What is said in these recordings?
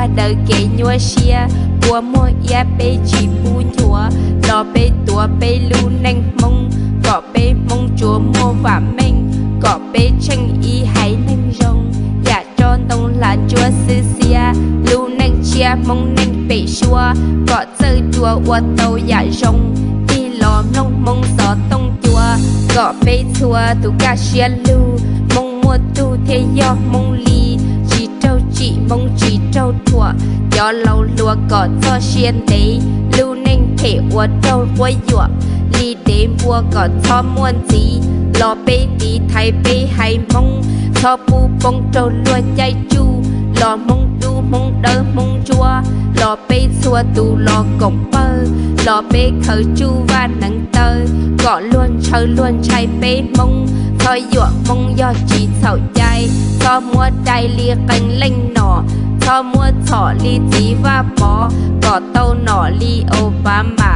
Daws kev nyuaj siab, kua muag iab peb tsis pub nchuav, los peb tuav peb lub neej Hmoob, kom peb Hmoob tsuas muaj vam meej, kom peb tsheej ib haiv neeg zoo, yam tso ntoo hlav ntsuab xwb xiab, lub neej tshiab Hmoob neej pem suab, kom txawj dua ua tau yam zoo, tig los mloog Hmoob xov tooj cua, kom peb txhua tus kaj siab lug, Hmoob muaj tug thiaj yog Hmoob li, tsis raug tsim Hmoob tsis raug thuam, cov laus hluas kom txoj sia ntev, lub neej phem ua raug quab yuam, li dev npua kom txhob muaj ntxiv, los peb tiv thaiv peb haiv Hmoob, txhob pub poob raug luag caij tsuj, los Hmoob dub Hmoob dawb Hmoob ntsuab, los peb txhua tus los koom pawg, los peb khaws tsuj vaj neev taw, kom luag ntshaw luag ntshai peb Hmoob, txhob yuam Hmoob yog tsis txhaum cai, txhob muab dai li qee leej nom, txhob muab txhom li txiv Vaj Pov, kom tau nom li Obama,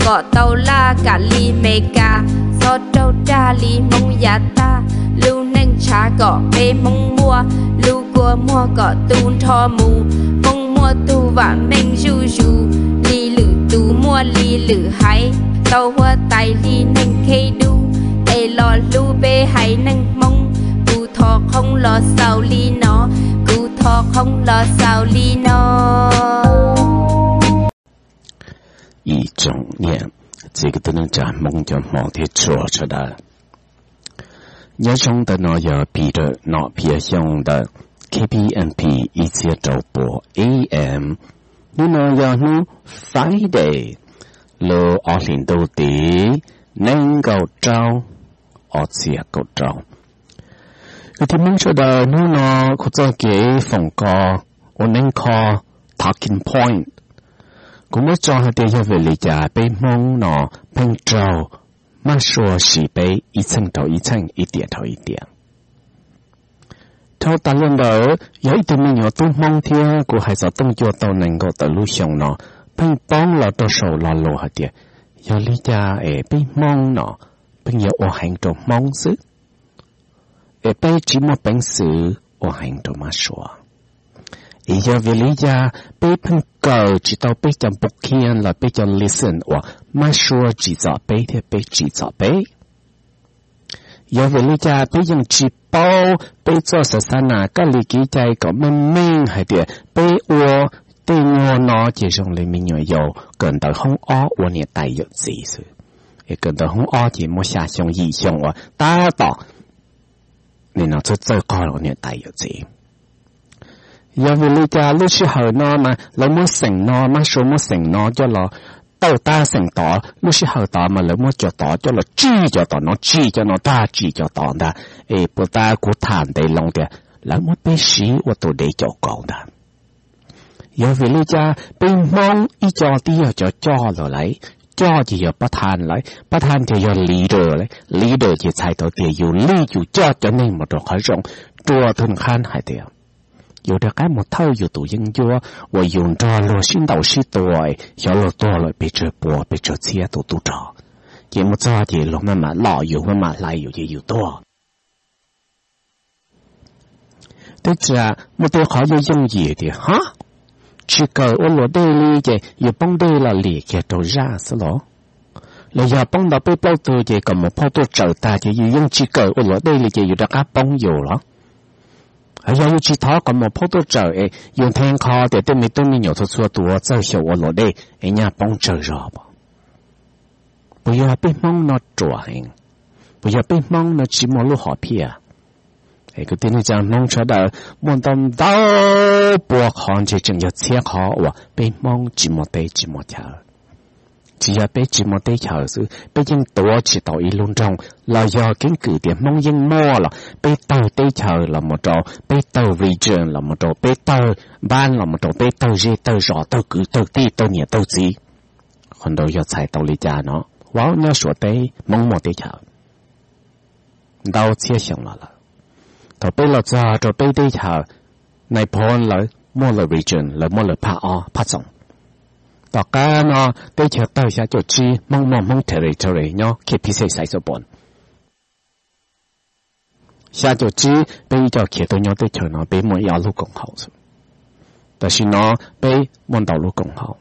kom tau laj kam li Meskas, txhob raug dag li Hmoob yav tag, lub neej ntshav kom peb Hmoob npuaj, lub kua muag kom tu nrho mus, Hmoob muaj tug vam meej zuj zus, li lwm tus muaj li lwm haiv, tau huab tais li neeg kheb dub, es los hlub peb haiv neeg Hmoob, kuv thov qhoob los xaus li no, kuv thov qhoob los xaus li no. Ib tsoom niam txiv kwv tij neej tsa Hmoob cov hmov thiab tshua sawv daws, nyob zoo ntawm no yog Peter Nom Phiab Xyooj ntawm K P N P ib txhiab rau pua A M. Hnub no yog hnub Friday, lub ob hlis ntuj tim nees nkaum rau, ob txhiab kaum rau. Kwv tij Hmoob sawv daws, hnub no kuv txoj kev foom kos ua neeb kho, talking point, kuv muab tso hais tias yog vim li cas peb Hmoob no pheej raug mab sua siv peb ib txheej rau ib txheej, ib tiam rau ib tiam. Dhau tas los ntawd yog ib tug me nyuam tub Hmoob thiab kuv hais xov tooj cua tau nees nkaum tawm lub xyoo no, pheej poob los rau saum lo lus hais tias yog li cas es peb Hmoob no pheej yuav ua heev rau Hmoob xwb, es peb tsis muaj peev xwm ua heev rau mab sua. Es yog vim li cas peb pheej kawm tsis tau peb cov npuj khiab los peb cov lesson uas mab sua tsim txom peb thiab peb tsim txom peb? Yog vim li cas peb yeej tsis paub peb txoj xav xav nas kaj li kev cai kom meej meej hais tias peb ua tej nyuag no ces zoo li me nyuam yaus kawm ntawv hoob ob ua niam tais yawm txiv xwb? Es kawm ntawv hoob ob ces muaj xya xyoo yim xyoo uas tab tom nim no txawj txawj qog los niam tais yawm txiv. Yog vim li cas lub sij hawm no mas lawv muab xeem no, mab sua muab xeem no coj los tawj tab xeem tod, lub sij hawm tod mas lawv muab cov tod coj los tsij cov tom no, tsij cov no tag tsij cov tod ntag, es puas tas kuv tham ntev loo tias lawv muab peb siv ua tus dev caum kauv ntag. Yog vim li cas peb Hmoob ib co twb yog cov coj lawm lauj, coj ces yog pab thaj lawm, pab thaj ces yog leader lawm, leader ces txhais tau tias yus lead yus coj cov neeg mus rau qhov zoo, rua thwj qhab hais tias yus rov qab mus thawj yus tus yeeb ncuab uas yus nrog luag sib ntaus sib tua, xyov luag tuag lawm pes tsawg pua pes tsawg txhiab tus tub rog, ces mus txog ces luag maj mam lom yus, maj mam hlais yus ces yus tuag. Twb tsis muaj tej qhov yooj yooj yim tias ha, tsis kawm ua luam dej li ces yus poob dej los lim kiag rau zaj xwb los? Los yog poob ntau peb plaub tug ces kom mus phauj tuaj tsawm tag ces yus yeej tsis kawm ua luam dej li ces yus rov qab poob yus los? Hos yog yus tsis thov kom mus phauj tuaj tsawm es yus nthe nqho tias tej me tub me nyuam txhua txhua tus txawj xyaum ua luam dej es nyaj poob tsawg zog pom? Puas yog peb Hmoob no ruam heev? Puas yog peb Hmoob no tsis muaj lub hom phiaj? Es kwv tij neej tsa Hmoob sawv daws, muaj ntau ntau pua qhov ntshe tseem yog txhiab qhov uas peb Hmoob tsis muaj teb tsis muaj chaw. Tsis yog peb tsis muaj teb chaws xwb, peb yeej tuav tsis tau ib lub nroog los yog keeb kwm tias Hmoob yeej muaj los peb tawg teb chaws los mus rau peb tawg region los mus rau peb tawg npab los mus rau peb tawg zej tawg zos tawg kwv tawg tij tawg niam tawg txiv. Qhov ntawd yog txhais tau li cas no? Vauv nyob Suav teb Hmoob muaj teb chaws ntau txhiab xyoo los lawm. Thaum peb los txog rau peb teb chaws, nais phoo lawv muaj lawv region, lawv muaj lawv phaj ob phaj xoom. Tom qab no teb chaws tawg xya caum tsib Hmoob muaj Hmoob territory nyob khiav phij xej xaiv xov pos. Xya caum tsib peb ib co khiav tuaj nyob teb chaws no peb muaj ib ob lub koom haum xwb. Tam sim no peb muaj ntau lub koom haum.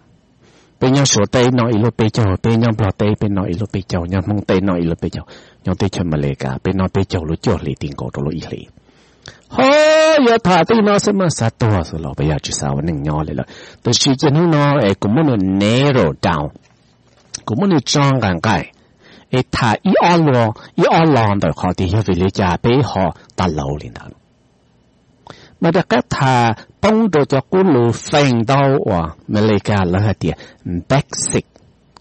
Peb nyob Suav teb noj ib lub peb caug, peb nyob Nplog teb peb noj ib lub peb caug, nyob Hmoob teb noj ib lub peb caug, nyob teb chaws Amelikas peb noj peb caug lub cuaj hlis ti nkaus rau lub ib hlis. Ho yuav tham tej no xwb mas xav tuag xwb los peb yog tsis xav ua neej nyob li lawm. Tab sis ces hnub no es kuv muab nws narrow down, kuv muab nws tso nqaim nqaim, es tham ib ob lo, ib ob lo ntawm qhov tias yog vim li cas peb ho tas laus li ntawd. Mas rov qab tham poob rau cov qub lus feem ntau uas Amelikas lawv hais tias basic,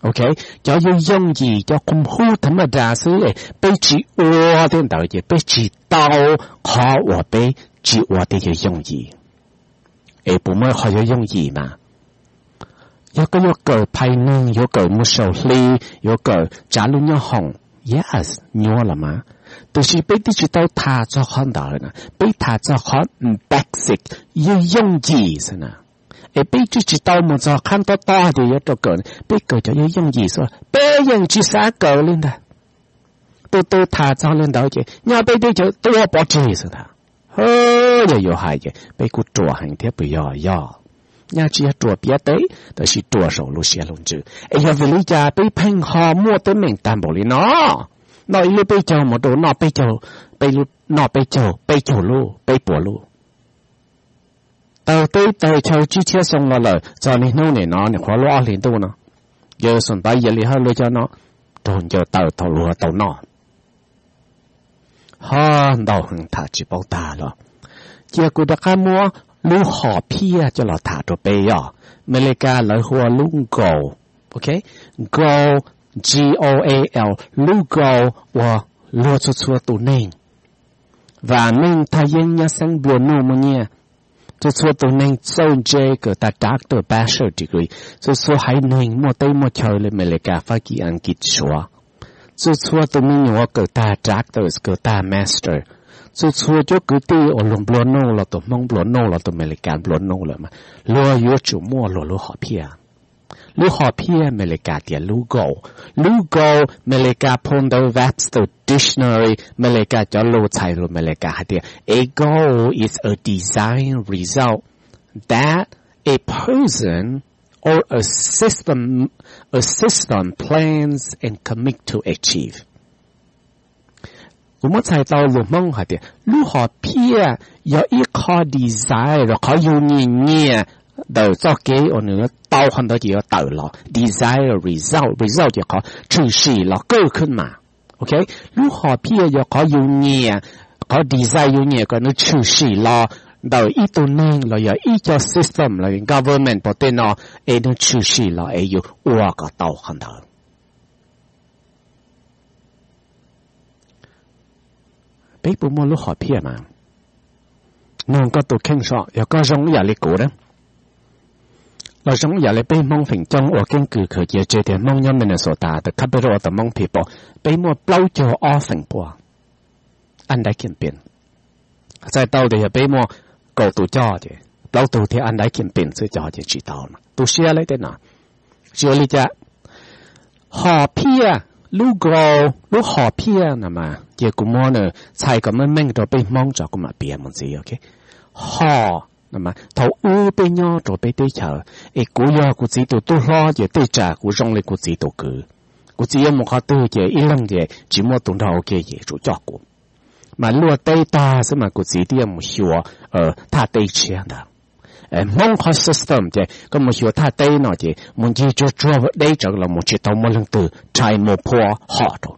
ok, cov yooj yooj yim, cov qhov hub tha maj das xwb, peb tsis ua tej ntawd ces peb tsis tau qhov uas peb tsis ua tej yooj yooj yim. Es puas muaj qhov yooj yooj yim mas? Yog koj yuav kawm phais neeg, yuav kawm mus saum hli, yuav kawm tsav lub nyob hoom, yes, nyuaj los mas. Tab sis peb twb tsis tau tham txog qhov ntawd na, peb tham txog qhov basic, yooj yooj yim xwb na. Es peb twb tsis tau mus txog qhab tob tob tias yuav rau kawm, peb kawm cov yooj yooj yim xwb, peb yeej tsis xav kawm li ntag. Tus twg tham txog li ntawd ces nyob peb teb chaws tuag pov tseg xwb ntag. Yog yuav hais ces peb kuj ruam heev thiab puas yog? Yog, nyaj tsis yog ruam piav teb, tab sis ruam saum lub siab lub ntsws. Es yog vim li cas peb pheej ho muaj teeb meem tag npaum li no? Noj ib lub peb caug mus rau noj peb caug, peb lub, noj peb caug, peb caug lub, peb puas lub. Tawg teb tawg chaw tsib txhiab xyoo los lawm, txog niaj hnub nim no nim qhuav lub ob hlis ntuj no, yawg Xoo Pab Yia Li Hawj lub caij no raug ncaws tawm thaum luag tau noj. Ho ntau heev tham tsis paub tag los. Cia kuv rov qab muab lub hom phiaj coj los tham rau peb yog, Amelikas lawv hu ua lub goal, ok, goal, G O A L, lub goal uas luag txhua txhua tus neeg, vam meej thaj yeeb nyab xeeb nplua nuj muaj nyiaj, txhua txhua tus neeg txawj ntse kawm tag doctor, bachelor degree, txhua txhua haiv neeg muaj teb muaj chaw li Amelikas, Fab Kis, Askiv, Suav, txhua txhua tus me nyuam kawm tag doctor, kawm tag master, txhua txhua cov kwv tij uas luag nplua nuj los tus Hmoob nplua nuj los tus Amelikas nplua nuj lawm mas luag yuav tsum muaj luag lub hom phiaj. Lub hom phiaj Amelikas tias lub goal. Lub goal Amelikas phau ntawv Webster Dictionary, Amelikas cov lus txhais lus Amelikas hais tias a goal is a desired result that a person or a system, a system plans and commit to achieve. Kuv muab txhais tau lus Hmoob hais tias lub hom phiaj yog ib qho desire los qhov yus nyiam nyiam ntawm txoj kev uas nws tau qhov ntawd ces yuav tawm los. Desire result, result ces qhov tshwm sim los kawj khwb mas. Ok, lub hom phiaj yog qhov yus nyiam, qhov desire yus nyiam kom nws tshwm sim los ntawm ib tug neeg los yog ib co system los yog government pov tej no, es nws tshwm sim los es yus ua kom tau qhov ntawd. Peb puas muaj lub hom phiaj mas? Nug koj tus kheej so, yog koj zoo ib yam li kuv na, los zoo ib yam li peb Hmoob feem coob ua keeb kwm khaws cia tseg tias Hmoob nyob Minnesota, the capital of the Hmong people, peb muaj plaub caug ob feem pua. Ab, ntaiv kiam pem, txhais tau tias yog peb muaj kaum tus coj ces plaub tug thiab ab, ntaiv kiam pem xwb coj ces tsis tau. Tu siab li tej no. Tsis ua li cas. Hom phiaj, lub goal, lub hom phiaj no mas cia kuv muab nws txhais kom meej meej rau peb Hmoob tso kuv mam piav mus ntxiv, ok. Hom, thaum ub peb nyob rau peb teb chaws, es kuv yog kuv txiv tus tub hlob ces tej tsam kuv zoo li kuv txiv tus kwv. Kuv txiv yuav mus qhov twg ces ib leeg ces tsis muaj tus nrog ua ke ces tsum coj kuv. Mas luaj teb tag xwb mas kuv txiv twb yuav mus xyuas thaj teb tshiab ntawd. Hmoob qhov system ces koj mus xyuas thaj teb no ces mus ncig tsuag tsuag deb tsawv los mus tsis tau muaj leej twg, rhais mus phua hom rau.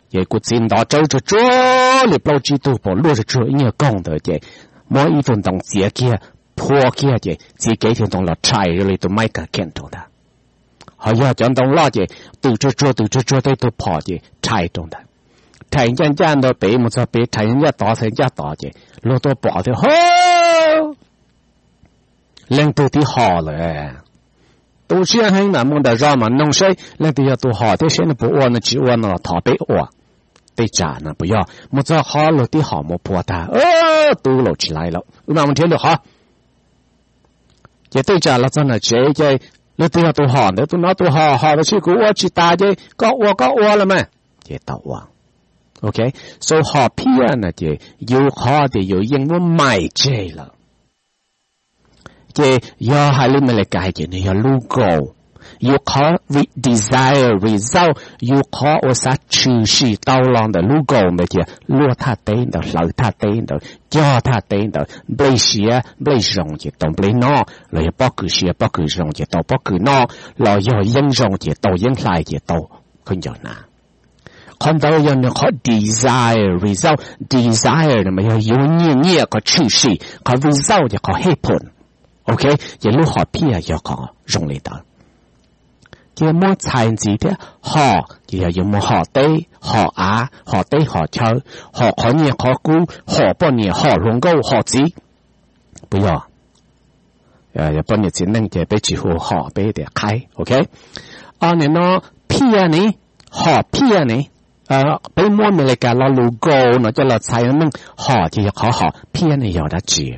Ces kuv txiv ntov tsawb tsuag tsuag li plaub tsib tug pom luaj tsuag tsuag ib nyuag koog ntawd ces muab ib tug ntoo txiav kiag, phua kiag ces txiav kev tus ntoo los rhais zoo li tus maib kag kheem rau ntag. Ho yog cov ntoo loj ces tws tsuag tsuag tws tsuag tsuag tej tug phom ces rhais rau ntag. Rhais ncaj ncaj ntawd pem mus txog pem, rhais ncaj tod txhais ncaj tod ces luag tuaj pom tias ho, leej twg tiv hom lawm. Tu siab heev mas mus nram zos mas noog seb leej twg yog tus hom thiab seb nws puas ua, nws tsis ua no los thov peb ua. Tej tsam no puas yog mus txog qhov luag tiv hom mus phua tag, tub laus tsis laiv lawm, wb mam mus nrhiav lwm qhov. Ces tej tsam los txog nram tsev ces leej twg yog tus hom ntawd, tus no tus hom, hom tab sis kuv ua tsis tas ces koj ua koj ua los mas. Ces tau ua. Ok, so hom phiaj no ces yus qhov tias yus yeej muab maim tseg lawm. Ces yog hais lus Amelikas hais ces nws yog lub goal. Yus qhov desire result, yus qhov uas xav tshwm sim tau los ntawm lub goal ntawd ces luaj thaj teb ntawd, hlawv thaj teb ntawd, cog thaj teb ntawd, nplej siav nplej zoo ces tau nplej noj, los yog pob kws siav pob kws zoo ces tau pob kws noj, los yog yeeb zoo ces tau yeeb hlais ces tau khaub ncaws hnav. Qhov ntawd yog nws qhov desire result. Desire no mas yog yuav nyiam nyiam qhov tshwm sim, qhov result ces qhov hej phoom. Ok, ces lub hom phiaj yog qhov zoo li ntawd. Ces muab txhais ntxiv thiab, hom ces yog yuav mus hom teb hom av, hom teb hom chaw, hom qhov nyiaj qhov kub, hom poj niam hom hluas nkauj hom txiv. Puas yog? Poj niam txiv neej ces peb tsis hu hom, peb tias qhaib, ok. Nim no phiaj ne, hom phiaj ne, peb muab Amelikas lo lus goal no coj los txhais meej, hom ces yog qhov hom, phiaj ne yog dab tsi?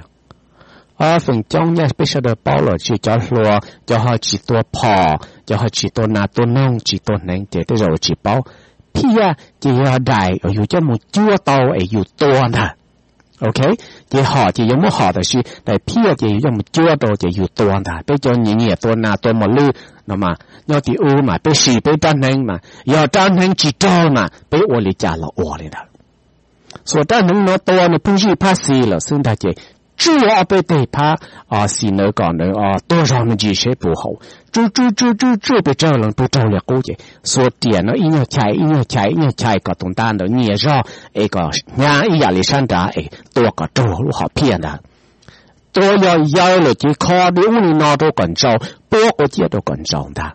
Feem coob nyaj peb sawv daws paub los tsis, cov hluas cov ho tsis tua phom, cov ho tsis tua nas tua noog tsis tua hneev ces tej zaum tsis paub. Phiaj ces yog daim uas yus coj mus cuab tau es yus tua ntag. Ok, ces hom ces yuav muab hom tab sis daim phiaj ces yus coj mus cuab rau ces yus tua ntag. Peb cov nyiam nyiam tua nas tua mos lwj no mas nyob tim ub mas peb siv peb rab hneev mas yog rab hneev tsis raug mas peb ua li cas los ua li ntawd. Xuas rab hneev no tua nws pheej zij phab xis lawm xwb ntag ces tsuj ob peb teg phab xis ntawd kom nws tuag zog me ntsis seb puas haum. Tsuj tsuj tsuj tsuj tsuj pes tsawg los pheej raug li qub ces xuas riam no ib nyuag chais ib nyuag chais ib nyuag chais kom tus nta ntawd nyias zog es kom hnyav ib yam li sab nrad es tua kom raug lub hom phiaj ntag. Tua yog yaw lawm ces kho li ub li no rau kom ntsaus, puab quav ciab rau kom ntsaus ntag.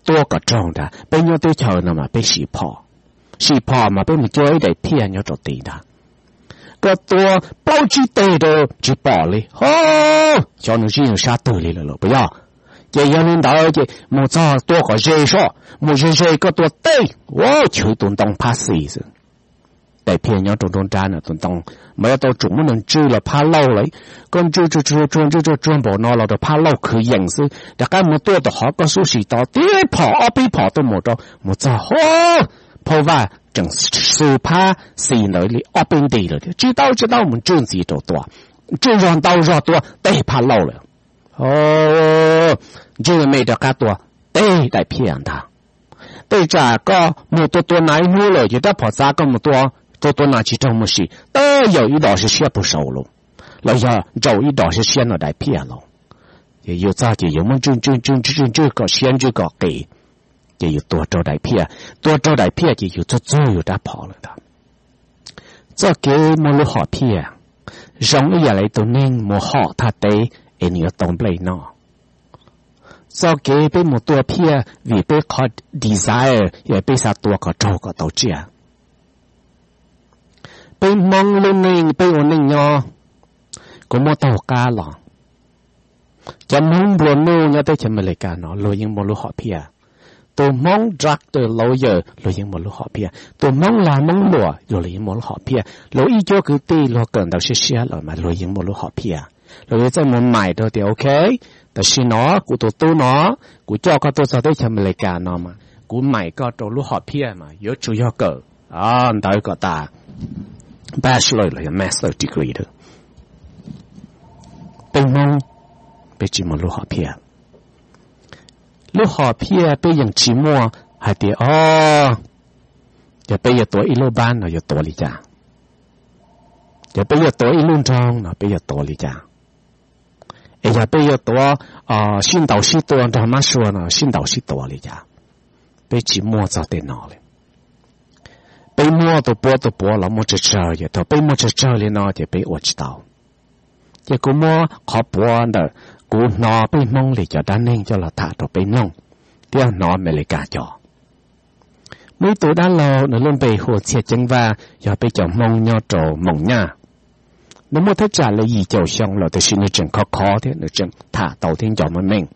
Tua kom raug ntag, peb nyob teb chaws no mas peb siv phom, siv phom mas peb mus cuab ib daim phiaj nyob rau tid ntag. Koj tua plaub tsib teg rau tsis pom li, ho, xyov nws zij nws sab twg li lawm puas yog? Ces yog li ntawd ces mus txog tua kom ze soj, mus ze ze koj tua teb, ua chwv tus ntoo phab xis xwb. Daim phiaj nyob rau nruab nrab no tus ntoo mas yuav tau tsum muab nws ntswj los phab lauj lawm. Koj ntswj tsuag tsuag ntswj tsuag tsuag npaum no los rau phab lauj khwv yees xwb, rov qab mus tuaj tom qhov koj xub sim tod tib phom ob peb phom tuaj mus rau mus txog ho, phau vaj tseem xwb phab xis ntawd li ob peb nti lawm thiab. Tsis tau tsis tau, mus ntswj ntxiv rau tua, ntswj zog ntau zog tua teb phab lauj lawm. Ntswj me rov qab tua teb daim phiaj ntag. Tej tsam koj mus tua tua nas ib hnub lawm ces rab phom txav koj mus tua, tua tua nas tsis raug mus sim, tab yawm ib dos siab siab puag saud los, los yog ntsaum ib dos siab siab no daim phiaj los. Ces yus txog ces yus muab ntswj ntswj ntswj ntswj ntswj kom siab ntswj kom qis, ces yus tua raug daim phiaj, tua raug daim phiaj ces yus txog txog yus rab phom lawm ntag. Txoj kev muaj lub hom phiaj zoo ib yam li tus neeg mus hom thaj teb es nws yuav tau nplej noj. Txoj kev peb mus tua phiaj vim peb qhov desire yog peb xav tua kom raug kom tau tsiaj. Peb Hmoob lub neej peb ua neej nyob, kuv muab taug qab los, cov Hmoob nplua nuj nyob teb chaws Amelikas no luag yeej muaj lub hom phiaj. Tus Hmoob doctor lawyer luag yeej muaj lub hom phiaj. Tus Hmoob lag Hmoob luam luag yeej muaj lub hom phiaj. Luag ib cuab kwv tij luag kawm ntawv siab siab los mas luag yeej muaj lub hom phiaj. Luag yuav txawj mus maim rau tias ok, tam sim no kuv tus tub no, kuv coj koj tuaj txog teb chaws Amelikas no mas kuv maim koj rau lub hom phiaj mas yuav tsum yog kawm ntawv kom tas bachelor los yog master degree lawm. Peb Hmoob, peb tsis muaj lub hom phiaj. Lub hom phiaj peb yeej tsis muaj hais tias o, yog peb yuav tuav ib lub npab no yuav tuav li cas, yog peb yuav tuav ib lub nroog no peb yuav tuav li cas, es yog peb yuav tuav sib ntaus sib tua nrog mab sua no sib ntaus sib tua li cas. Peb tsis muaj txog tej no li. Peb muaj tus puav tus puav los muaj tsawg tsawg, ces thaum peb muaj tsawg tsawg li no ces peb ua tsis tau. Ces kuv muab qhov puav ntawm kuv hnov peb Hmoob li cov dab neeg coj los tham rau peb mloog, thiab hnov Amelikas cov. Muaj ib tug dab laug nws lub npe hu ua Txhiaj Ceeb Vaj, yog peb cov Hmoob nyob rau Moos Nyaj. Nws muaj thaj tsam li yim caum xyoo lawm tiam sis nws tseem khov khov thiab nws tseem tham tau thiab nco meej meej.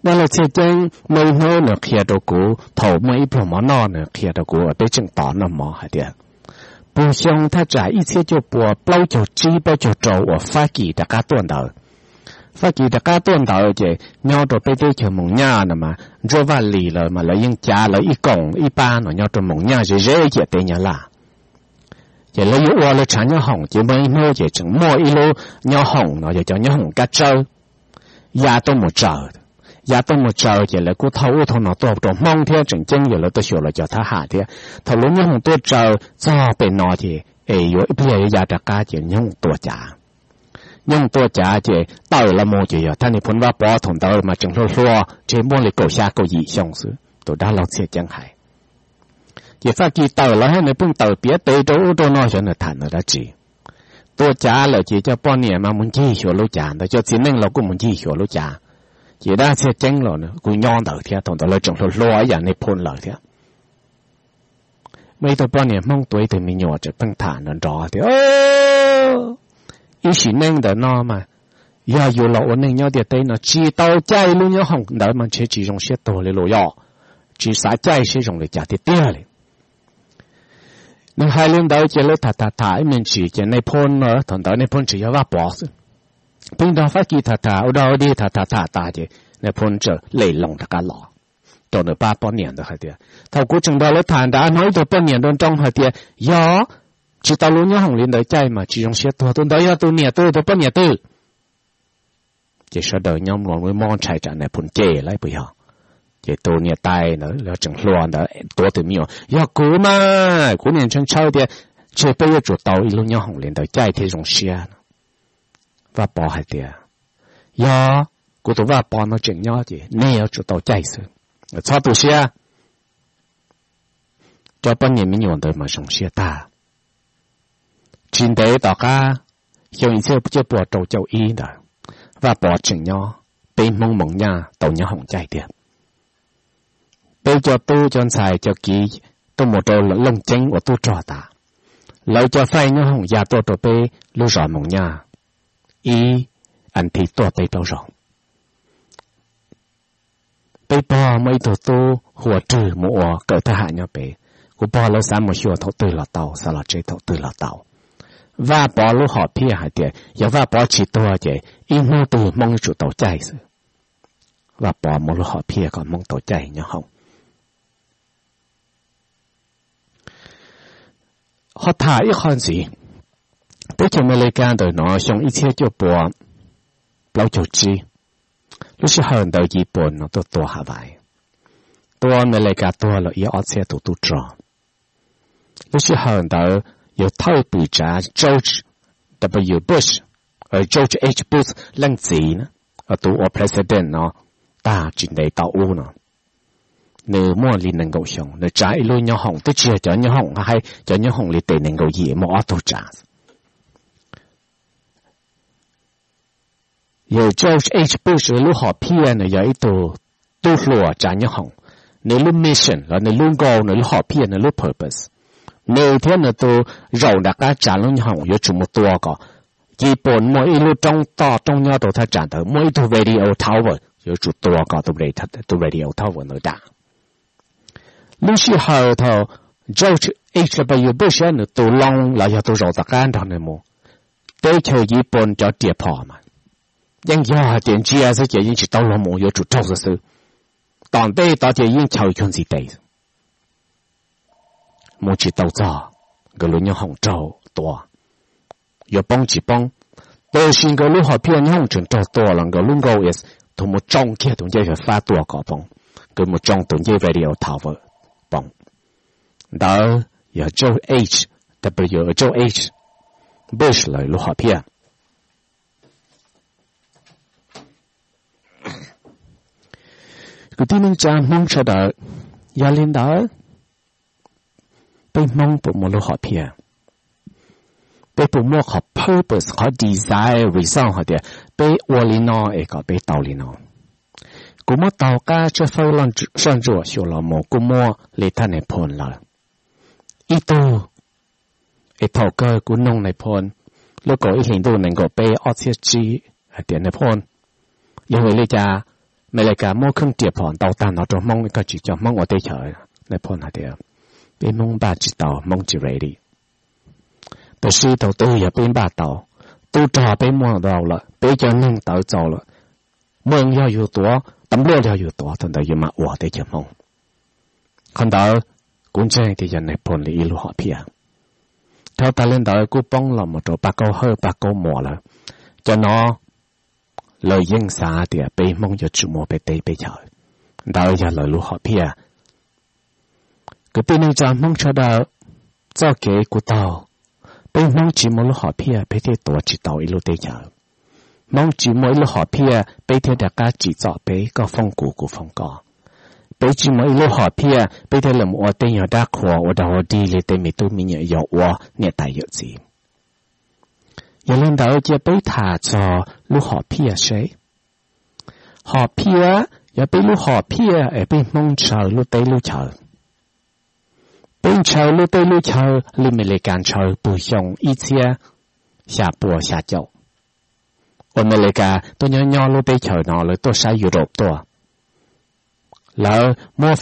Dab laug Txhiaj Ceeb muaj ib hnub nws qhia rau kuv, thaum muaj ib pluag mov noj nws qhia rau kuv, peb tseem tos noj mov hais tias, puag xyoo thaj tsam ib txhiab cuaj pua plaub caug tsib plaub caug rau uas Fab Kis rov qab tuaj ntawd, Fab Kis rov qab tuaj ntawd ces nyob rau peb teb chaws Moos Nyaj no mas Ntsuab Vaj Lis lawv mas lawv yeej cav lawv ib koom ib pab no nyob rau Moos Nyaj ze ze ciam teb Nyab Laj. Ces lawv yuav ua lawv tshav nyob hoom ces muaj ib hnub ces tseem muaj ib lub nyob hoom no yog cov nyob hoom kab tsawb ya tuaj mus tsaws. Ya tuaj mus tsaws ces lawv kuj thauj ub thauj no tuaj rau Hmoob thiab tseem ceeb yog lawv tuaj xyuas los cov thab ham thiab. Thaum lub nyob hoom tuaj tsaws txog pem no ces es yuav ib pliag yuav ya rov qab ces nyob hoom tua cav. Nyob hoom tua cav ces tawm los mus ces yog thaj Nais Phoo Vaj Pov thaum ntawd mas tseem hluas hluas ntshe muaj li kaum xya kaum yim xyoo xwb, tus dab laug Txhiaj Ceeb hais. Ces Faj Kis tawm los thiab nws pheej tawm piav tes rau ub rau no xyov nws tham ntawd dab tsi. Tua cav lawm ces cov poj niam mas mus ncig xyuas lub cav ntawd, cov txiv neej los kuj mus ncig xyuas lub cav. Ces dab Txhiaj Ceeb los kuj nyob ntawd thiab, thaum ntawd lawv tseem hluas hluas ib yam Nais Phoo lawm thiab. Muaj ib tug poj niam Hmoob tua ib tug me nyuam tseem pheej tham nrov nrov tias, ib sim neej ntawm no mas yog yus los ua neej nyob ntiaj teb no tsis tau caij lub nyob hoom ntawd mas ntshe tsis zoo siab tuag li los yog, tsis xav caij seb zoo li cas tiag tiag li. Nws hais li ntawd ces lawv tham tham tham ib me ntsis ces Nais Phoo, thaum ntawd Nais Phoo tseem yog Vaj Pov xwb, pheej nrog Fab Kis tham tham ua dog ua dig tham tham tham tas ces Nais Phoo txawm lem loo rov qab los rau nws pab poj niam ntawd hais tias, thaum kuv tseem nrog lawv tham nrad hnov ib tug poj niam nroo nroo hais tias, yog tsis tau lub nyob hoom li ntawd caij mas tsis zoo siab tuag, tus ntawd yog tus niam twg, tus poj niam twg? Ces sawv daws nyob mloog mob ntshai tsam Nais Phoo cem lawm puas yog. Ces tus niam tais ntawd los tseem hluas ntawd tuav tus me nyuam, yog kuv mas kuv niam ntshaw ntshaw tias ntshe peb yuav tsum tau ib lub nyob hoom li ntawd caij thiaj zoo siab. Vaj Pov hais tias, yog, kuv tus Vaj Pov no tseem nyob ces nej yuav tsum tau caij xwb, txhob tu siab. Cov poj niam me nyuam ntawd mas zoo siab tag. Tsis ntev tom qab, xyoo ib txhiab cuaj puas rau caum ib ntawd, Vaj Pov tseem nyob, peb Hmoob Moos Nyaj tau nyob hoom caij tiag. Peb cov tub cov ntxhais cov kiv tuaj mus rau Looj Ceeb ua tub rog tas, lawv cov faij nyob hoom ya tuaj rau peb lub zos Moos Nyaj, ib as thiv tuaj peb plaub zaug. Peb pog muaj ib tug tub hu ua Rwg mus ua kawm thab ham nyob pem. Kuv pog lawv xav mus xyuas thaum twg los tau, xav los tsev thaum twg los tau. Vaj Pov lub hom phiaj hais tias yog Vaj Pov tsis tuag ces ib hnub twg Hmoob yuav tsum tau caij xwb. Vaj Pov muaj lub hom phiaj kom Hmoob tau caij nyob hoom. Ho tham ib qho ntxiv, teb chaws Amelikas ntawm no xyoo ib txhiab cuaj puas plaub caug tsib, lub sij hawm ntawd Yiv Pooj no tuaj tua Hav Vais, tua Amelikas tuag los ib ob txhiab tus tub rog. Lub sij hawm ntawd yog thawj pwm tsav George W Bush, George H Bush leej txiv, tus ua president no tag tsis ntev tom ub no, nws muaj li nees nkaum xyoo, nws tsav ib lub nyob hoom, twb tsis yog cov nyob hoom hais, cov nyob hoom li tes nees nkaum yim muaj ob tug tsav. Yog George H Bush lub hom phiaj nws yog ib tug tub hluas tsav nyob hoom, nws lub mission los nws lub goal, nws lub hom phiaj, nws lub purpose, nws thiab nws tus zaum nram qab tsav lub nyob hoom yuav tsum mus tua kom Yiv Pooj muaj ib lub roob toj roob nyob rau thaj tsam ntawd muaj ib tug radio tower, yuav tsum tua kom tus radio tower ntawd dam. Lub sij hawm thaum George H W Bush nws tus loo los yog tus zaum tom qab nrog nws mus, teb chaws Yiv Pooj cov riam phom mas yeej yog hais tias ntsia xwb ces yeej tsis tau luag mus, yuav tsum raug xwb xwb. Tom ntej tod ces yeej chaws cuag ntxiv tes, mus tsis tau txog, nkawd lub nyob hoom raug tua, yuav poob tsis poob. Tab sis nkawd lub hom phiaj nyob hoom tseem raug tua los nkawd lub goal is tus mus tsoo kiag tus ncej fais fab tua kom poob, nkawd mus tsoo tus ncej radio tower poob. Ntawd yog George H W, George H Bush lawv lub hom phiaj. Kwv tij neej tsa Hmoob sawv daws, yog li ntawd peb Hmoob puas muaj lub hom phiaj? Peb puas muaj qhov purpose, qhov desire, reason hais tias peb ua li no es kom peb tau li no? Kuv muab taug qab tshawb fawb soj ntsuam xyuas los mus kuj muaj li thaj Nais Phoo lawm ib tug, es thaum kawg kuv noog Nais Phoo lub kaum ib hlis ntuj nees nkaum peb ob txhiab tsib hais tias, Nais Phoo, yog vim li cas Amelikas muab kheej riam phom ntau tag no rau Hmoob, koj tsis coj Hmoob ua teb chaws? Nais Phoo hais tias, peb Hmoob npaj tsis tau, Hmoob tsis ready. Tab sis thaum twg yog peb npaj tau, tub rog peb muaj tau lawm, peb cov neeg tawv txaus lawm, muaj yog yus tuav, tas npluaj yog yus tuav, thaum ntawd yus mam ua teb chaws Hmoob. Qhov ntawd kuv ntseeg tias yog Nais Phoo li ib lub hom phiaj. Dhau tas li ntawd kuj poob los mus rau Paj Kaub Hawj Paj Kaub Muas lawm. Cov no lawv yeej xav tias peb Hmoob yuav tsum muaj peb teb peb chaw, ntawd yog lawv lub hom phiaj. Kwv tij neej tsa Hmoob sawv daws, txoj kev kuv taug, peb Hmoob tsis muaj lub hom phiaj peb thiaj tuav tsis tau ib lub teb chaws. Hmoob tsis muaj ib lub hom phiaj peb thiaj rov qab tsim txom peb, koj foob kuv kuv foob koj. Peb tsis muaj ib lub hom phiaj peb thiaj li mus ua tej nyuag dab qhuas ua dog ua dig li tej me tub me nyuam yau ua niam tais yawm txiv. Yog li ntawd cia peb tham txog lub hom phiaj seb, hom phiaj yog peb lub hom phiaj es peb Hmoob ntshaw lub teb lub chaw. Peb ntshaw lub teb lub chaw li Amelikas ntshaw puag xyoo ib txhiab xya pua xya caum, uas Amelikas tuaj nyob nyob lub teb chaws no lawv tuaj saib Europe tuaj, lawv muab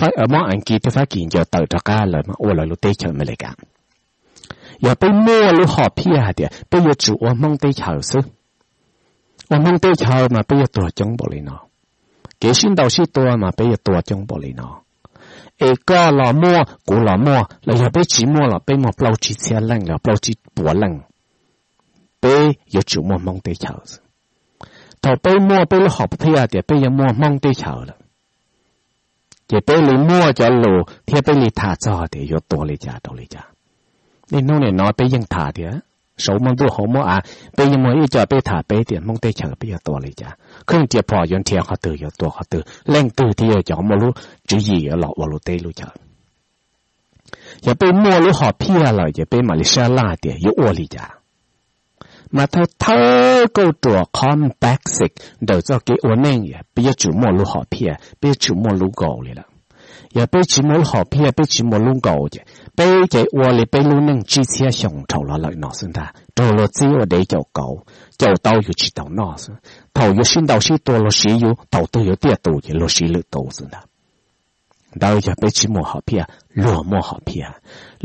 Askiv thiab Fab Kis ncaws tawm rov qab lawv mas ua lawv lub teb chaws Amelikas. Yog peb muaj lub hom phiaj hais tias peb yuav tsum ua Hmoob teb chaws xwb, ua Hmoob teb chaws mas peb yuav tuag coob npaum li no, kev sib ntaus sib tua mas peb yuav tuag coob npaum li no, es koj los muaj kuv los muaj los yog peb tsis muaj los peb muaj plaub tsib txhiab leej los plaub tsib puas leej, peb yuav tsum muaj Hmoob teb chaws xwb. Thaum peb muaj peb lub hom phiaj tias peb yuav muaj Hmoob teb chaws lawm, ces peb li muaj cov lus thiab peb li tham txog tias yuav tua li cas rau li cas. Niaj hnub nim no peb yeej tham tias saum muaj ntuj hauv muaj av, peb yeej muaj ib co peb tham peb tias Hmoob teb chaws peb yuav tua li cas, kheej riam phom yuav nrhiav qhov twg yuav tua qhov twg, leej twg thiaj yog cov muaj lub tswv yim los ua lub teb lub chaw. Yog peb muaj lub hom phiaj lawm ces peb mam li sab laj tias yuav ua li cas. Mas thawj thawj kauj ruam qhov basic ntawm txoj kev ua neej, peb yuav tsum muaj lub hom phiaj, peb yuav tsum muaj lub goal li lawm. Yog peb tsis muaj lub hom phiaj, peb tsis muaj lub goal ces peb ces ua li peb lub neej tsib txhiab xyoo dhau los lawm no xwb ntag, raug luag txib ua dev caum kauv, caum tau yus tsis tau noj xwb. Thaum yuav sib ntaus sib tua luag siv yus, thaum twg yuav tiaj tus ces luag siv lwm tus xwb ntag. Ntawd yog peb tsis muaj hom phiaj, luag muaj hom phiaj.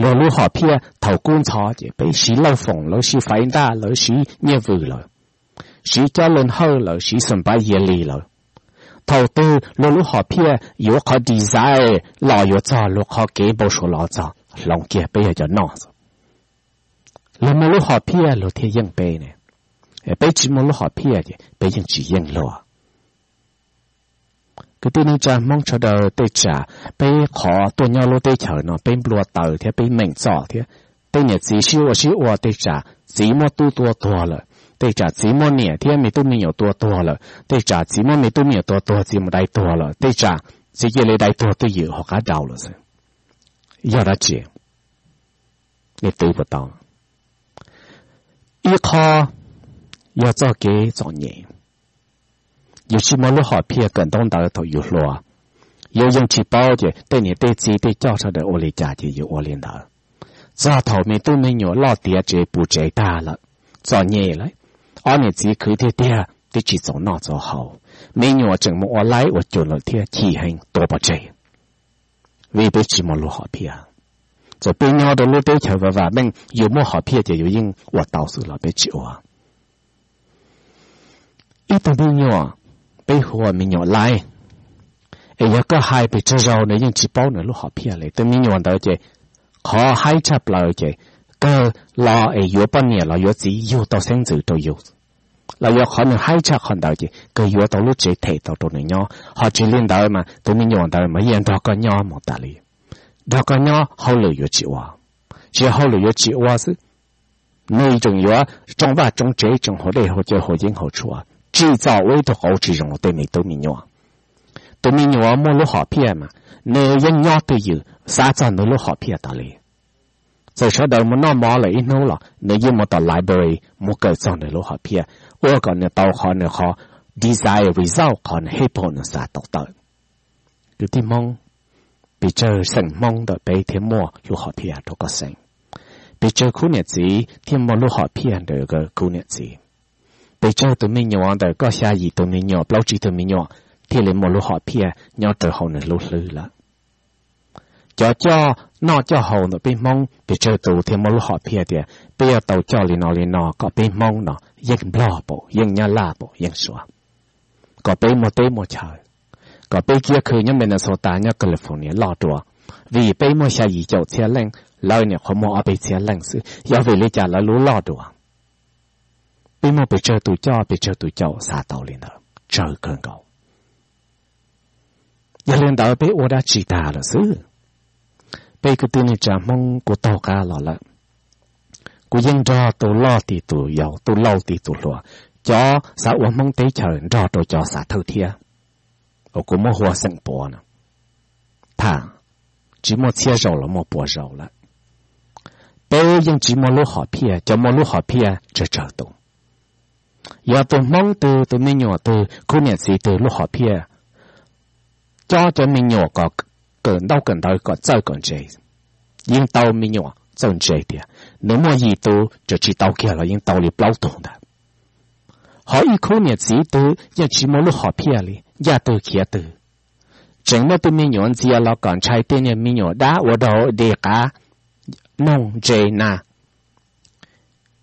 Luag lub hom phiaj thaum kub ntxhov ces peb siv lauj foom lawv, siv faiv ntaj lawv, siv nyiaj vws lawv, siv cov lus hawj lawv, siv xam pav yia li lawv. Thaum twg luag lub hom phiaj yuav qhov desire los yuav txog luag qhov kev npau suav los txog, hloov kiag peb yog cov noj xwb. Luag muaj lub hom phiaj luag thiaj yeej peb ne, peb tsis muaj lub hom phiaj ces peb yeej tsis yeej luag. Kwv tij neej tsa Hmoob sawv daws, tej tsam peb qhov tuaj nyob lub teb chaws no peb nplua taws thiab peb meem txom thiab, tej niam txiv sib ua sib ua, tej tsam txiv muab tub tua tuag lawm, tej tsam txiv muab niam thiab me tub me nyuam tua tuag lawm, tej tsam txiv muab me tub me nyuam tua tuag txiv mus dai tuag lawm, tej tsam txiv cia li dai tuag twj ywm hauv qab dau lawm xwb. Yog dab tsi? Nej twv puas tau? Ib qho yog txoj kev txom nyem. Yus tsis muaj lub hom phiaj kawm ntaub ntawv thaum yus hluas, yus yeej tsis paub ces tej niam tej txiv tej coj sawv daws ua li cas ces yus ua li ntawd. Txog thaum me tub me nyuam loj tiav tsev puv tsev tag lawm, txom nyem lawm, ob niam txiv khwv tiag tiag twb tsis txaus noj txaus haus, me nyuam tseem mus ua laib ua cum lawm thiab chim heev tuav pov tseg. Vim peb tsis muaj lub hom phiaj. Txawm peb nyob rau lub teb chaws vam vam meej, yus muaj hom phiaj ces yus yeej ua tau xwb los peb tsis ua. Ib tug me nyuam, peb hu ua me nyuam laib, es yog koj hais pes tsawg zaus nws yeej tsis paub nws lub hom phiaj li. Tus me nyuam ntawd ces qhov haib tshaj plaws ces kawg los es yuav poj niam los yuav txiv yug tau xeeb ntxwv rau yus, los yog qhov nws haib tshaj qhov ntawd ces kawg yuav tau lub tsev them tau rau nws nyob. Ho tsis li ntawd mas tus me nyuam ntawd mas yeej nrog koj nyob mus tas li. Nrog koj nyob hauj lwm yuav tsis ua, tsis yog hauj lwm yuav tsis ua xwb, nws tseem yuav tsoo vaj tsoo tsev, tsoo hauv dej hauv cawv hauv yeeb hauv tshuaj, tsim txom ua ib tug qauv tsis zoo rau tej me tub me nyuam. Tus me nyuam muaj lub hom phiaj mas nws yeej nyob twj ywm xav txog nws lub hom phiaj tas li. Txawm sawv daws mus noj mov lawm ib hnub los nws yeej mus tom library mus kawm txog nws lub hom phiaj, ua kom nws tau qhov nws qhov desire result, qhov nws hej pom nws xav tau tawm. Kwv tij Hmoob, pes tsawg xeem Hmoob ntawm peb thiaj muaj lub hom phiaj rau koj xeem. Pes tsawg khub niam txiv thiaj muaj lub hom phiaj ntawm khub niam txiv. Pes tsawg tus me nyuam ntawm koj xya yim tus me nyuam, plaub tsib tus me nyuam thiaj li muaj lub hom phiaj nyob rau hauv nws lub hlwb lawm. Cov coj noj coj haus ntawm peb Hmoob pes tsawg tus thiaj muaj lub hom phiaj tias peb yuav tau coj li no li no kom peb Hmoob no yeej Nplog pam, yeej Nyab Laj pam, yeej Suav, kom peb muaj teb muaj chaw, kom peb kiab khw nyob Minnesota nyob California loj dua, vim peb muaj xya yim caum txhiab leej Lawv nyuam qhuav muaj ob peb txhiab leej xwb, yog vim li cas lawv lub loj dua? Peb muaj pes tsawg tus coj pes tsawg tus caum xav tau li ntawd tsawg kawg nkaus. Yog li ntawd peb ua dab tsi tag lawm xwb? Peb kwv tij neej tsa Hmoob kuv taug qab los lawm, kuv yeej nrog tus loj tis tus yau, tus laus tis tus hluas, cov xav ua Hmoob teb chaws nrog rau cov xav thawj thiab, uas kuv muab hu ua xeem Puav no, tham tsis muaj txhiab zaus los muaj pua zaus lawm. Peb yeej tsis muaj lub hom phiaj, cov muaj lub hom phiaj tsawg tsawg tus. Yog tus Hmoob twg, tus me nyuam twg, khub niam txiv twg lub hom phiaj coj cov me nyuam kom kawm ntaub kawm ntawv kom txawj kom ntse, yeej tau me nyuam txawj ntse tiag. Nws muaj yim tus, txawm tsis tau kiag los yeej tau li plaub tug ntawd. Ho ib khub niam txiv twg yeej tsis muaj lub hom phiaj li, ncaj twg khiav twg, tseem muab tus me nyuam ntxias los kom ntshai tej niag me nyuam dab ua rau de qav noog ntse na.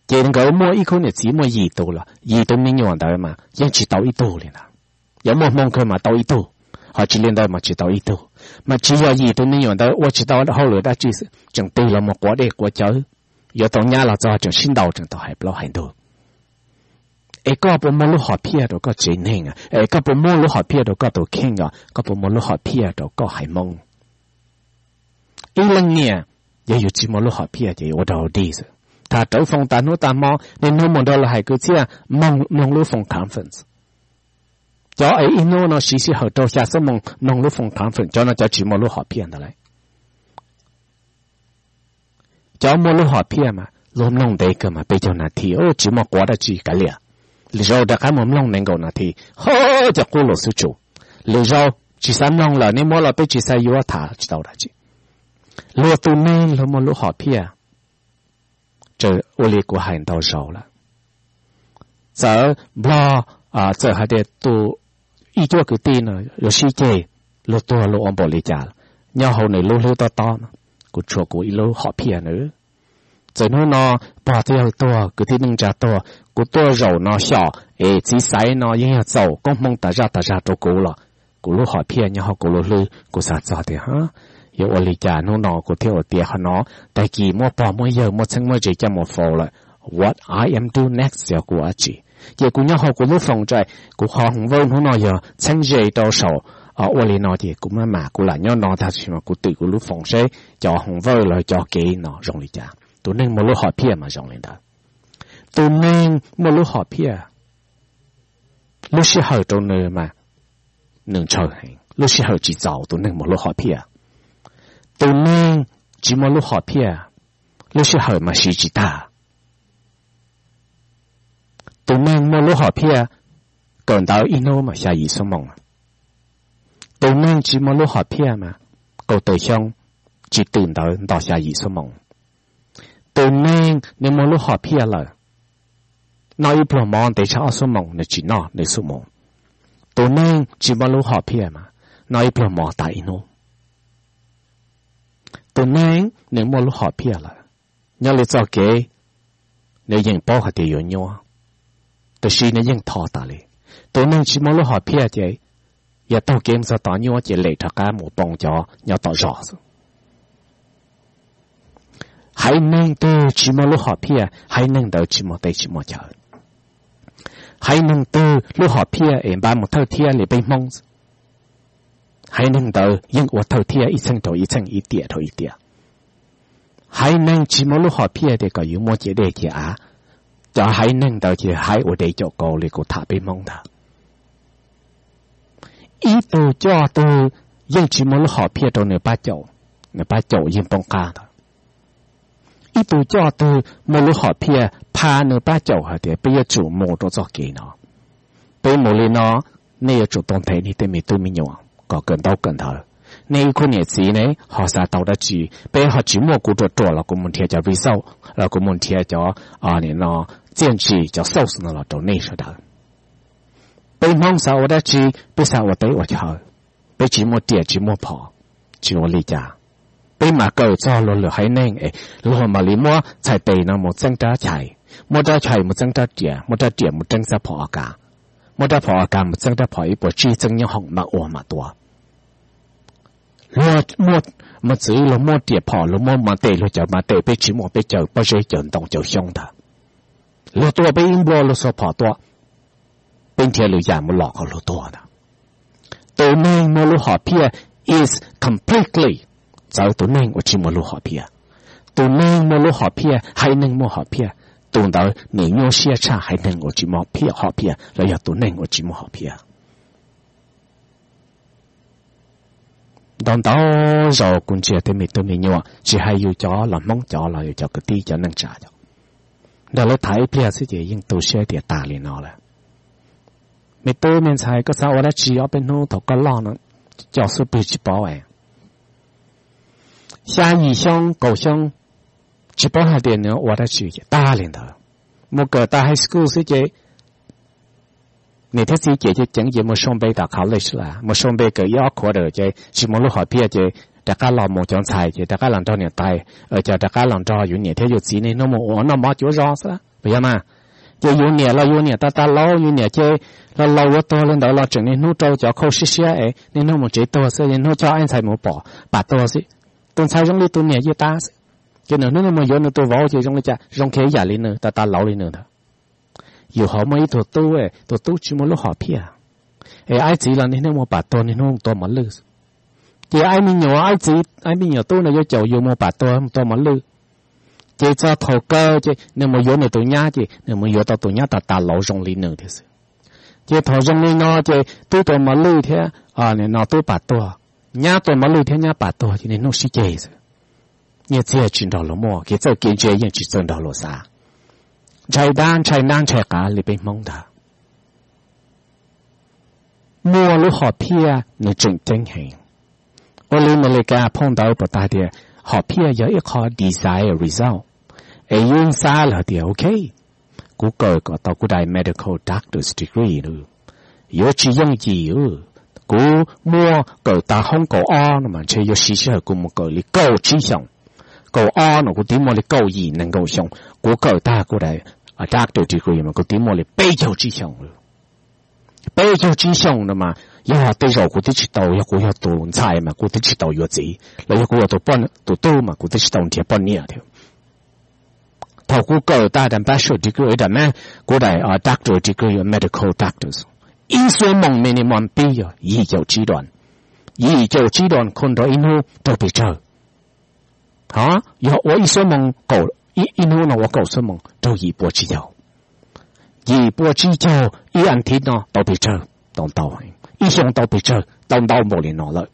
Ces nkawd muaj ib khub niam txiv muaj yim tus los yim tus me nyuam ntawd mas yeej tsis tau ib tug li ntawd. Yog muaj hmoo kawg mas tau ib tug, ho tsis li ntawd mas tsis tau ib tug. Mas tsis yog yim tus me nyuam ntawd ua tsis tau hauj lwm dab tsi, tseem twg los mus quav dej quav cawv, yuav tau nyab los txog tseem sib ntaus tseem tau hais plaub hais ntug. Es koj puas muaj lub hom phiaj rau koj tsev neeg? Es koj puas muaj lub hom phiaj rau koj tus kheej os? Koj puas muaj lub hom phiaj rau koj haiv Hmoob? Ib leej niam, yog yus tsis muaj lub hom phiaj ces ua rau dig xwb. Tham rawv foos tas hnub tas hmo, niaj hnub mus nrog luag hais kwv txhiaj, mloog lub foos conference. Cov es ib hnub no siv sij hawm rau xya xuab moos mloog lub foos conference, cov no cov tsis muaj lub hom phiaj ntawd lawm. Cov muaj lub hom phiaj mas luag mloog ntev kawg mas peb caug nas this, tsis muaj quav dab tsi kav liam. Lwm zaus rov qab mus mloog nees nkaum nas this, ho, cov qub los xwb tsuas. Lwm zaus tsis xav mloog lawm, nej muab los peb tsis xav yuav, tham tsis tau dab tsi. Luag tus neeg luag muaj lub hom phiaj, ua li kuv hais ntau zaus lawm. Txawm Nplog, txawm hais tias tus ib cuab kwv tij no yuav sib ceg, luag tuag luag ua npaum li cas, nyob hauv nws lub hlwb tob tob no, kuv tshuav kuv ib lub hom phiaj nws. Txawm hnub no pog thiab yawg tuag, kwv tij neej tsa tuag, kuv tuaj zaum no xyom es txiv xaiv no yeej yog txaus koob hmoov tas zaj tas zag rau kuv los kuv lub hom phiaj nyob hauv kuv lub hlwb, kuv xav txog tias, yuav ua li cas hnub no kuv thiaj ua tiav qhov no, tag kis muab pog muab yawg muab txheeb muab ze coj mus faus lawm, what I am do next yog kuv ua dab tsi? Ces kuv nyob hauv kuv lub foos tso, kuv qhov hoov vawj hnub no yog txheeb ze rau saum, ua li no ces kuv maj mam kuv lam nyob no tag, tab sis mas kuv twm kuv lub foos seb cov hoov vawj los cov kev no zoo li cas. Tus neeg muaj lub hom phiaj mas zoo li ntawd. Tus neeg muaj lub hom phiaj, lub sij hawm rau nws mas nws ntshaw heev, lub sij hawm tsis txaus tus neeg muaj lub hom phiaj. Tus neeg tsis muaj lub hom phiaj, lub sij hawm mas siv tsis tag. Tus neeg muaj lub hom phiaj, kawm ntawv ib hnub mas xya yim xuab moos. Tus neeg tsis muaj lub hom phiaj mas kaum tawm xyoo tsis twm ntawv nto xya yim xuab moos. Tus neeg nws muaj lub hom phiaj lawm, noj ib pluag mov ntev tshaj ob xuab moos nws tsis noj nws xuab moos. Tus neeg tsis muaj lub hom phiaj mas noj ib pluag mov tas ib hnub. Tus neeg nws muaj lub hom phiaj lawm, nyob li txoj kev nws yeej paub hais tias yuav nyuaj, tab sis nws yeej thov tas li. Tus neeg tsis muaj lub hom phiaj ces yog taug kev mus txog tod nyuaj ces lem rov qab mus poob cov nyob tom zos xwb. Haiv neeg twg tsis muaj lub hom phiaj, haiv neeg ntawd tsis muaj teb tsis muaj chaw. Haiv neeg twg lub hom phiaj es npaj mus thawj thiab li peb Hmoob, haiv neeg ntawd yeej ua thawj thiab ib txheej dhau ib txheej, ib tiam dhau ib tiam. Haiv neeg tsis muaj lub hom phiaj tias kom yus muaj ciam dej ciam av, cov haiv neeg ntawd ces haiv ua dev caum kauv li kuv tham peb Hmoob ntag. Ib tug coj twg yeej tsis muaj lub hom phiaj rau nws pab caum, nws pab caum yeej poob qab ntag. Ib tug coj twg muaj lub hom phiaj pab nws pab caum hais tias peb yuav tsum mus rau txoj kev no, peb mus li no, nej yuav tsum tau nthe nej tej me tub me nyuam kom kawm ntaub kawm ntawv. Nej ib khub niam txiv ne ho xav tau dab tsi? Peb ho tsis muaj kuv ruam ruam los kuv mus nrhiav cov result, los kuv mus nrhiav cov txiaj ntsim, cov source no los rau nej sawv daws. Peb Hmoob xav ua dab tsi? Peb xav ua teb ua chaw, peb tsis muaj riam tsis muaj phom, tsis ua li cas. Peb mam kawm txog luag lwm haiv neeg es luag mam li muab txhais tes no mus txeeb rab chais, muab rab chais mus txeeb rab riam, muab rab riam mus txeeb rab phom a kas, muab rab phom a kas mus txeeb rab phom ib puas tsib, txeeb nyob hoom mam ua mam tua. Luag muaj mos txwv, luag muaj riam phom, luag muaj mas tes, luag cawv mas tes, peb tsis muaj, peb cawv pob zeb, cawv ntoo, cawv xyoob ntag. Luag tua peb ib nplua, luag xuas phom tua, peb nrhiav lwm yam mus lom kom luag tuag ntag. Tus neeg muaj lub hom phiaj is completely txawv tus neeg uas tsis muaj lub hom phiaj. Tus neeg muaj lub hom phiaj, haiv neeg muaj hom phiaj, tus ntawd nws nyuaj siab tshaj haiv neeg uas tsis muaj hom phiaj los yog tus neeg uas tsis muaj hom phiaj. Ntau ntau zaus kuv ntsia tej me tub me nyuam, tsis hais yus cov los Hmoob cov los yog cov kwv tij cov neej tsa cov, nrog lawv tham ib pliag xwb ces yeej tu siab tias tas li no lawm. Me tub me ntxhais, koj xav ua dab tsi ob peb hnub thaum koj loj no? Cov xub pwg tsis paub es xya yim xyoo kaum xyoo, tsis paub hais tias nws ua dab tsi ces tag li ntawd. Mus kawm tas high school xwb ces niam thiab txiv cem ceev ceev ces mus sau npe tom college lawm, mus sau npe kawm ib ob quarter ces tsis muaj lub hom phiaj ces rov qab los mus cov ntxhais ces rov qab los nrog niam tais, cov rov qab los nrog yus niam thiab yus txiv niaj hnub mus ua noj mov cuav zos xwb, puas yog mas? Ces yus niam los yus niam tas tas laus, yus niam ces los laus yuav tuag li ntawd los tseem niaj hnub rau cov khau siab siab es niaj hnub mus tsev tuag xwb, niaj hnub coj ib ntxhais mus pom pam tuag xwb. Tus ntxhais zoo li tus niam yeej tas xwb. Ces nws hnub nws mus yuav nws tus vauv ces zoo li cas? Zoo kiag ib yam li nws, tas tas laus li nws ntag. Yus hauv muaj ib tug tub, tus tub tsis muaj lub hom phiaj, es aib txiv los niaj hnub mus pam tuag, niaj hnub mus tua mos lwj. Ces aib me nyuam, aib txiv, aib me nyuam tub no yuav caum yus mus pam tuag mus tua mos lwj. Ces txog thaum kawg ces nws mus yuav nws tus nyab ces nws mus yuav tau tus nyab tas tas laus zoo li nws thiab xwb. Ces thaum zoo li no ces tub tua mos lwj thiab no tub pam tuag, nyab tua mos lwj thiab nyab pam tuag ces niaj hnub sib ceg xwb. Nyiaj txiag tsis nrog luag muaj, kev txawj kev ntse yeej tsis txawj nrog luag xav. Ntshai dab ntshai nab ntshai qav li peb Hmoob ntag. Muaj lub hom phiaj nws tseem ceeb heev. Ua li Amelikas phau ntawv puas tas tias hom phiaj yog ib qho desired result. Es yeej xav lawm tias ok, kuv kawm kom tau kuv daim medical doctor's degree, yuav tsis yooj yim. Kuv muaj kawm tas hoob kaum ob no mas ntshe yuav siv sij hawm kuv mus kawm li kaum tsib xyoos. Kaum ob no kuv twb muaj li kaum yim nees nkaum xyoo. Kuv kawm tag kuv daim doctor's degree mas kuv twb muaj li peb caug tsib xyoos. Peb caug tsib xyoos no mas yog tej zaum kuv twb tsis tau, yog kuv yog tus ntxhais mas kuv twb tsis tau yuav txiv, los yog kuv yog tus tub mas kuv twb tsis tau nrhiav poj niam thiab. Thaum kuv kawm tas daim bachelor degree, daim ma, kuv daim doctor degree, medical doctors, ib xuab moos minimum pib yog yim caum tsib dollar. Yim caum tsib dollar kho rau ib hnub raug pes tsawg? Ho yog ua ib xuab moos, ib hnub no ua kaum xuab moos raug yim pua tsib caug. Yim pua tsib caug ib as thiv no tau pes tsawg? Tau ntau. Ib xyoo tau pes tsawg? Tau ntau npaum li no lawm.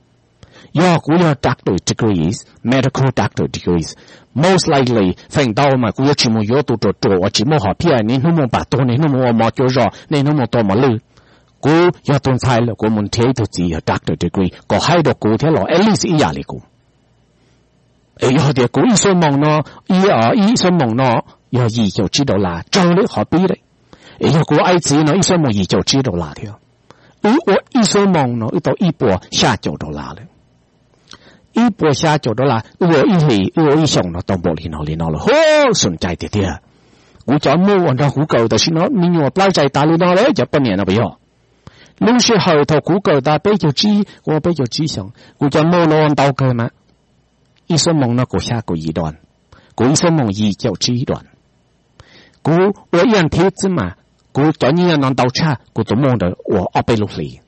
Yog kuv yog doctor degrees, medical doctor degrees, most likely feem ntau mas kuv yuav tsis mus yuav tus ruam ruam uas tsis muaj hom phiaj, niaj hnub mus pam tuag, niaj hnub mus ua mov cuav zos, niaj hnub mus tua mos lwj. Kuv yog tus ntxhais lawm kuv mus nrhiav ib tug txiv yog doctor degree kom haib rau kuv thiab los at least ib yam li kuv. Es yog tias kuv ib xuab moos no, ib xuab moos no yog yim caum tsib dollar, tsawg li qhov pib lawm. Es yog kuv aib txiv no ib xuab moos yim caum tsib dollar thiab. Wb ua ib xuab moos no wb tau ib puas xya caum dollar lawm. Ib puas xya caum dollar wb ua ib hlis, wb ua ib xyoos no tau npaum li no li no lawm, hov, xum cai tiag tiag. Kuv cov muj uas nrog kuv kawm tam sim no me nyuam plab zais tas li no lawm, cov poj niam no puas yog? Lub sij hawm thaum kuv kawm tas peb caug tsib, kuv ua peb caug tsib xyoos, kuv cov muj no ua ntau kawg mas. Ib xuab moos no kaum xya kaum yim dollar, kuv ib xuab moos yim caum tsib dollar. Kuv ua ib as thiv xwb mas kuv cov nyiaj no ntau tshaj kuv tus muj ntawd ua ob peb lub hlis.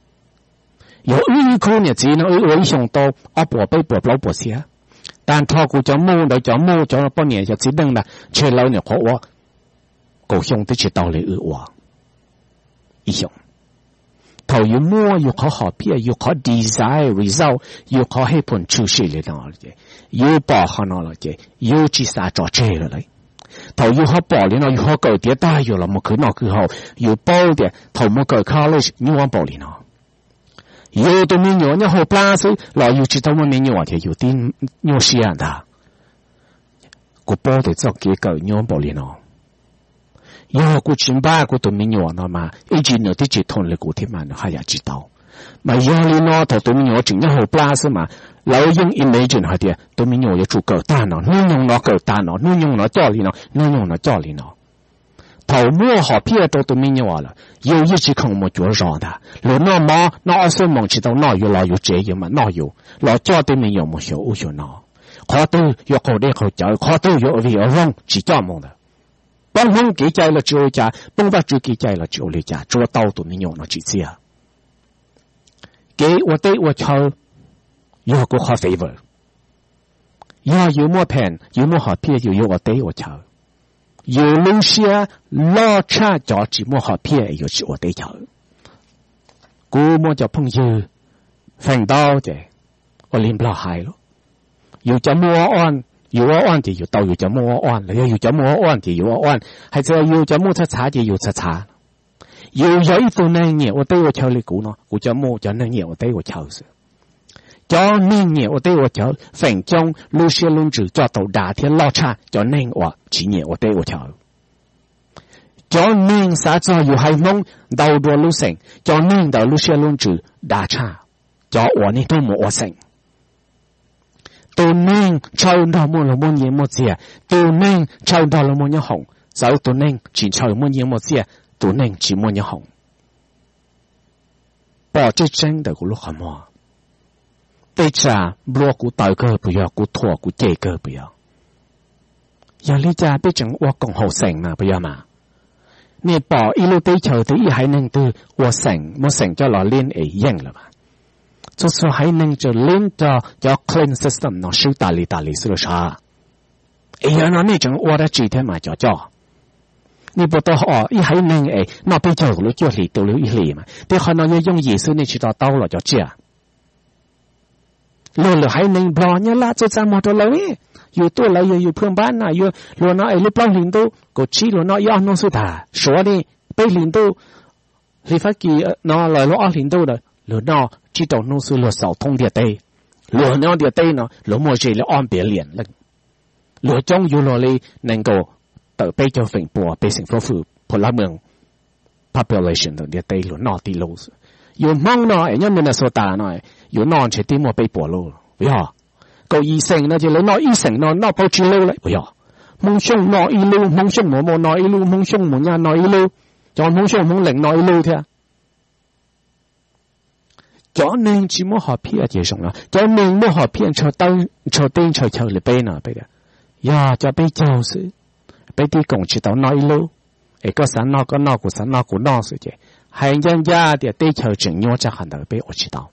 Yog wb ib khub niam txiv no wb ua ib xyoos tau ob puas peb puas plaub puas txhiab. Tag nrho kuv cov muj ntawd, cov muj cov poj niam cov txiv neej ntawd ntshe lawv nyuam qhuav ua kaum xyoo twb tsis tau li wb ua ib xyoos. Thaum yus muaj yus qhov hom phiaj, yus qhov desire result, yus qhov hej phoom tshwm sim li no, yus pom qhov no los ces yus tsis xav tso tseg lawm. Thaum yus ho pom li no, yus ho kawm tiav tag yus los mus khwv noj khwv haus, yus paub tias thaum mus kawm college nyuaj npaum li no. Yus tus me nyuam nyob hauv plab xwb los yus tsis tau muaj me nyuam ces yus twb nyuaj siab ntag. Kuv paub tias txoj kev kawm nyuaj npaum li no. Yog kuv tsis npaj kuv tus me nyuam no mas ib tsam nws twb tsis thooj li kuv thiab mas nws haj yam tsis tau. Mas yog li no thaum tus me nyuam tseem nyob hauv plab xwb mas lawv yeej imagine hais tias tus me nyuam yuav tsum kawm tag no, hnub nyoog no kawm tag no, hnub nyoog no coj li no, hnub nyoog no coj li no. Thaum muaj hom phiaj rau tus me nyuam lawm, yus yeej tsis khoom mus cuav zos ntag. Luag noj mov, noj ob xuab moos tsis tau noj, yus los yus tsev yus mam noj yus, los coj tej me nyuam mus xyuas ub xyuas no. Qhov twg yuav qaug dej qaug cawv, qhov twg yuav ua vig ua voog tsis coj mus ntawd. Poob Hmoob kev cai los tsis ua li cas, poob Vajtswv kev cai los tsis ua li cas, tsuas tau tus me nyuam no tsim txiaj. Kev ua teb ua chaw yog kuv qhov favor. Yog yus muaj phas, yus muaj hom phiaj, yus yuav ua teb ua chaw. Yus lub siab loj tshaj cov tsis muaj hom phiaj es yuav tsis ua teb chaw. Kuv muaj cov phooj ywg feem ntau ces ua li Nplog hais lawm, yus cov muaj ua ua, yus ua ua ces yus tau yus cov muaj ua ua, los yog yus cov muaj ua ua ces yus ua ua. Hais txog yus cov muaj txhav txhav ces yus txhav txhav. Yus yog ib tug neeg nyiam ua teb ua chaw li kuv no, kuv cov muaj cov neeg nyiam ua teb ua chaw xwb. Cov neeg nyiam ua teb ua chaw feem coob lub siab lub ntsws coj tau dav thiab loj tshaj cov neeg uas tsis nyiam ua teb ua chaw. Cov neeg xav txog yus haiv Hmoob ntau dua lub xeem, cov neeg ntawd lub siab lub ntsws dav tshaj cov uas niaj hnub mus ua xeem. Tus neeg ntshaw nrog muaj luag muaj nyiaj muaj txiag, tus neeg ntshaw nrog luag muaj nyob hoom, txawm tus neeg tsis ntshaw muaj nyiaj muaj txiag, tus neeg tsis muaj nyob hoom. Pom tseeb tseeb ntawm kuv lub qhov muag. Tej tsam nplua kuv taws kawg puas yog, kuv thuam kuv cem kawg puas yog? Yog li cas peb tseem ua koom haum xeem mas puas yog mas? Nej pom ib lub teb chaws twg ib haiv neeg twg ua xeem, muab xeem coj los lin es yeej lawm mas. Txhua txhua haiv neeg tseem lin rau cov clan system no swb tas li tas li xwb los sav. Es yog no nej tseem ua dab tsi thiab mas cov coj? Nej puas tau hom ib haiv neeg es noj peb caug lub cuaj hlis tu lub ib hlis mas? Tej qhov no yog yooj yim xwb, nej tsis to taub los cov tsiaj. Luag lwm haiv neeg Nplog Nyab Laj txawj txaj muag rau lawv, yus tuaj lawv yog yus phwj npab na, luag no es lub plaub hlis ntuj kaum tsib luag noj ib ob hnub xwb tag. Suav ne, peb hlis ntuj, hli Fab Kis no los lub ob hlis ntuj na luag noj tsib rau hnub xwb luag xaus thoob ntiaj teb. Luag nyob ntiaj teb no luag muaj ze li ob billion leej. Luag coob yus luag li nees nkaum tawm peb caug feem pua pej xeem fuab fwm phu lab mws population ntawm ntiaj teb luag noj tib lub xwb. Yus Hmoob no es nyob Minnesota no yus noj ntshe twb muaj peb puas lub puas yog? Kaum yim xeem no ces lawv noj ib xeem no noj plaub tsib lub lawm puas yog? Hmoob Xyooj noj ib lub, Hmoob Xyooj Mus Muas noj ib lub, Hmoob Xyooj Mus Nyab noj ib lub, cov Hmoob Xyooj Hmoob Lees noj ib lub thiab. Cov neeg tsis muaj hom phiaj ces zoo no, cov neeg muaj hom phiaj ntshaw teb ntshaw chaw li peb no, peb tias yog cov peb caug xwb, peb tib koom tsis tau noj ib lub, es koj xav noj koj noj, kuv xav noj kuv noj xwb ces hais ncaj ncaj tias teb chaws tseem nyuaj tshaj qhov ntawd peb ua tsis tau.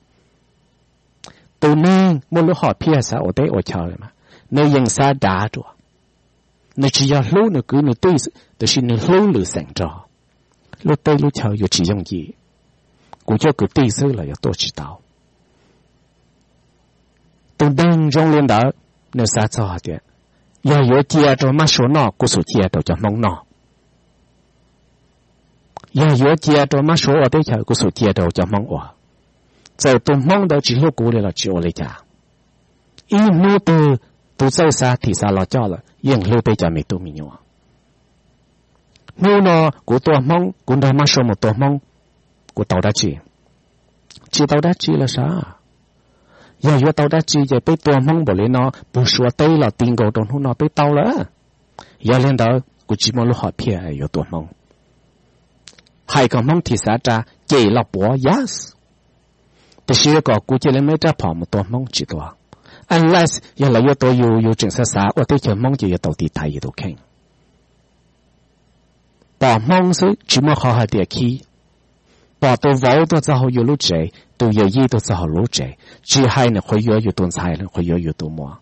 Tus neeg muaj lub hom phiaj xav ua teb ua chaw mas nws yeej xav dav dua. Nws tsis yog hlub nws kwv nws tij xwb, tiam sis nws hlub lwm xeem nrog. Lub teb lub chaw yuav tsis yooj yim, kuv cov kwv tij xwb los yuav tuaj tsis tau. Tus neeg zoo li ntawd, nws xav txog hais tias yog yuav cia rau mab suav noj, kuv xum cia rau cov Hmoob noj. Yog yuav cia rau mab suav ua teb chaws, kuv xum cia rau cov Hmoob ua. Txawm tus Hmoob ntawd tsis hlub kuv li los tsis ua li cas. Ib hnub twg tus txawj xav thim xav los coj lawm yeej hlub peb cov me tub me nyuam. Hnub no kuv tua Hmoob, kuv nrog mab suav mus tua Hmoob, kuv tau dab tsi? Tsis tau dab tsi los sav. Yog yuav tau dab tsi ces peb tua Hmoob npaum li no puag Suav teb los ti nkaus rau hnub no peb tau lawm. Yog li ntawd kuv tsis muaj lub hom phiaj yuav tua Hmoob. Hais kom Hmoob thim xav ra cem los puav, yes, tiam sis yuav kom kuv cia li muaj ib rab phom mus tua Hmoob tsis tua. Unless yog lawv yuav tua yus, yus tseem xav xav ua teb chaws Hmoob ces yuav tau tiv thaiv yus tus kheej. Pom Hmoob xwb tsis muaj qhov hais tias khib. Pom tus vauv tuaj txog hauv yus lub tsev, tus yawm yij tuaj txog hauv lub tsev, tsis hais nws qhuav yuav yus tus ntxhais los qhuav yuav yus tus muam,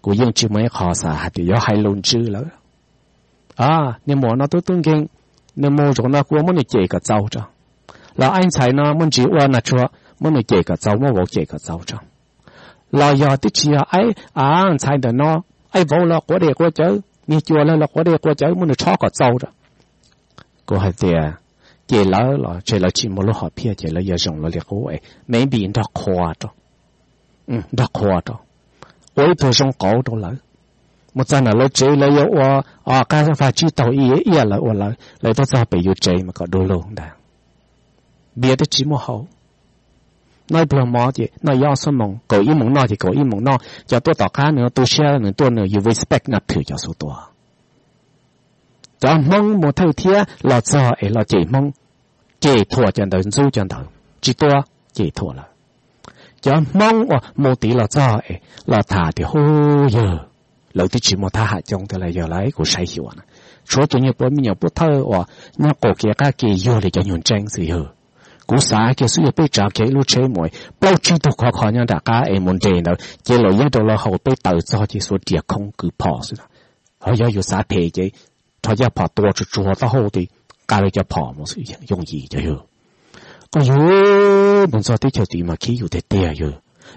kuv yeej tsis muaj ib qho xav hais tias yuav hais lus ntsws lawm. Niag muam no tub tub nkeeg, nws mus zaum no kuv muab nws cem kom txaus tso. Los aib ntxhais no muaj ntsis ua nas tsuag, muab nws cem kom txaus, muab vauv cem kom txaus tso. Los yog twb tsis yog aib ntxhais ntawm no, aib vauv los quav dej quav cawv, niag cuas lawv los quav dej quav cawv, muab nws tshob kom txaus tso. Kuv hais tias cem lawv los ntshe lawv tsis muaj lub hom phiaj ces lawv yuav zoo lawv li qub es maybe nrog qhua rau, nrog qhua rau, ua ib tug zoo qauv rau lawv. Mus txog ntawm lawv tsev lawv yuav ua qab vag tsib taug ib yam lawv ua lawv, lawv tuaj txog pem yus tsev mas kom du lug ntag. Npias twb tsis muaj haus, noj ib pluag mov ces noj ib ob xuab moos, kaum ib moos noj ces kaum ib moos noj, cov tuaj tom qab nws tu siab nws tuaj nws, yus respect noj thwm cov xub tua. Cov Hmoob mus thawj thiab los txog es los cem Hmoob, cem thuam cov ntawd, ntxub cov ntawd, tsis tua, cem thuam lawm. Cov Hmoob uas mus tid los txog es los tham tias hu yawg, lawv twb tsis muaj thab ham coob tiag li yawg lauj, kuv saib xyuas na, tshuav tus nyuag puav me nyuam pub thawj uas nyob qaum kev qab ke yuag li cov nyuag ntseeb xwb yawg. Kuv xav kiag xwb yog peb tsav kiag ib lub tsheb mus plaub tsib tug khov kho nyob nram qab es mus nres ntawd ces luam yeeb rau lawv haus peb taws txog ces xuav riam khoob kwv phom xwb. Ho yog yus xav phem ces rho yaj phom tua tsuag tsuag taub hau ti, qa li cov phom mus xwb yooj yim cov yawg. Koj yug mus txog teb chaws tid mas khib yus tiag tiag yawg.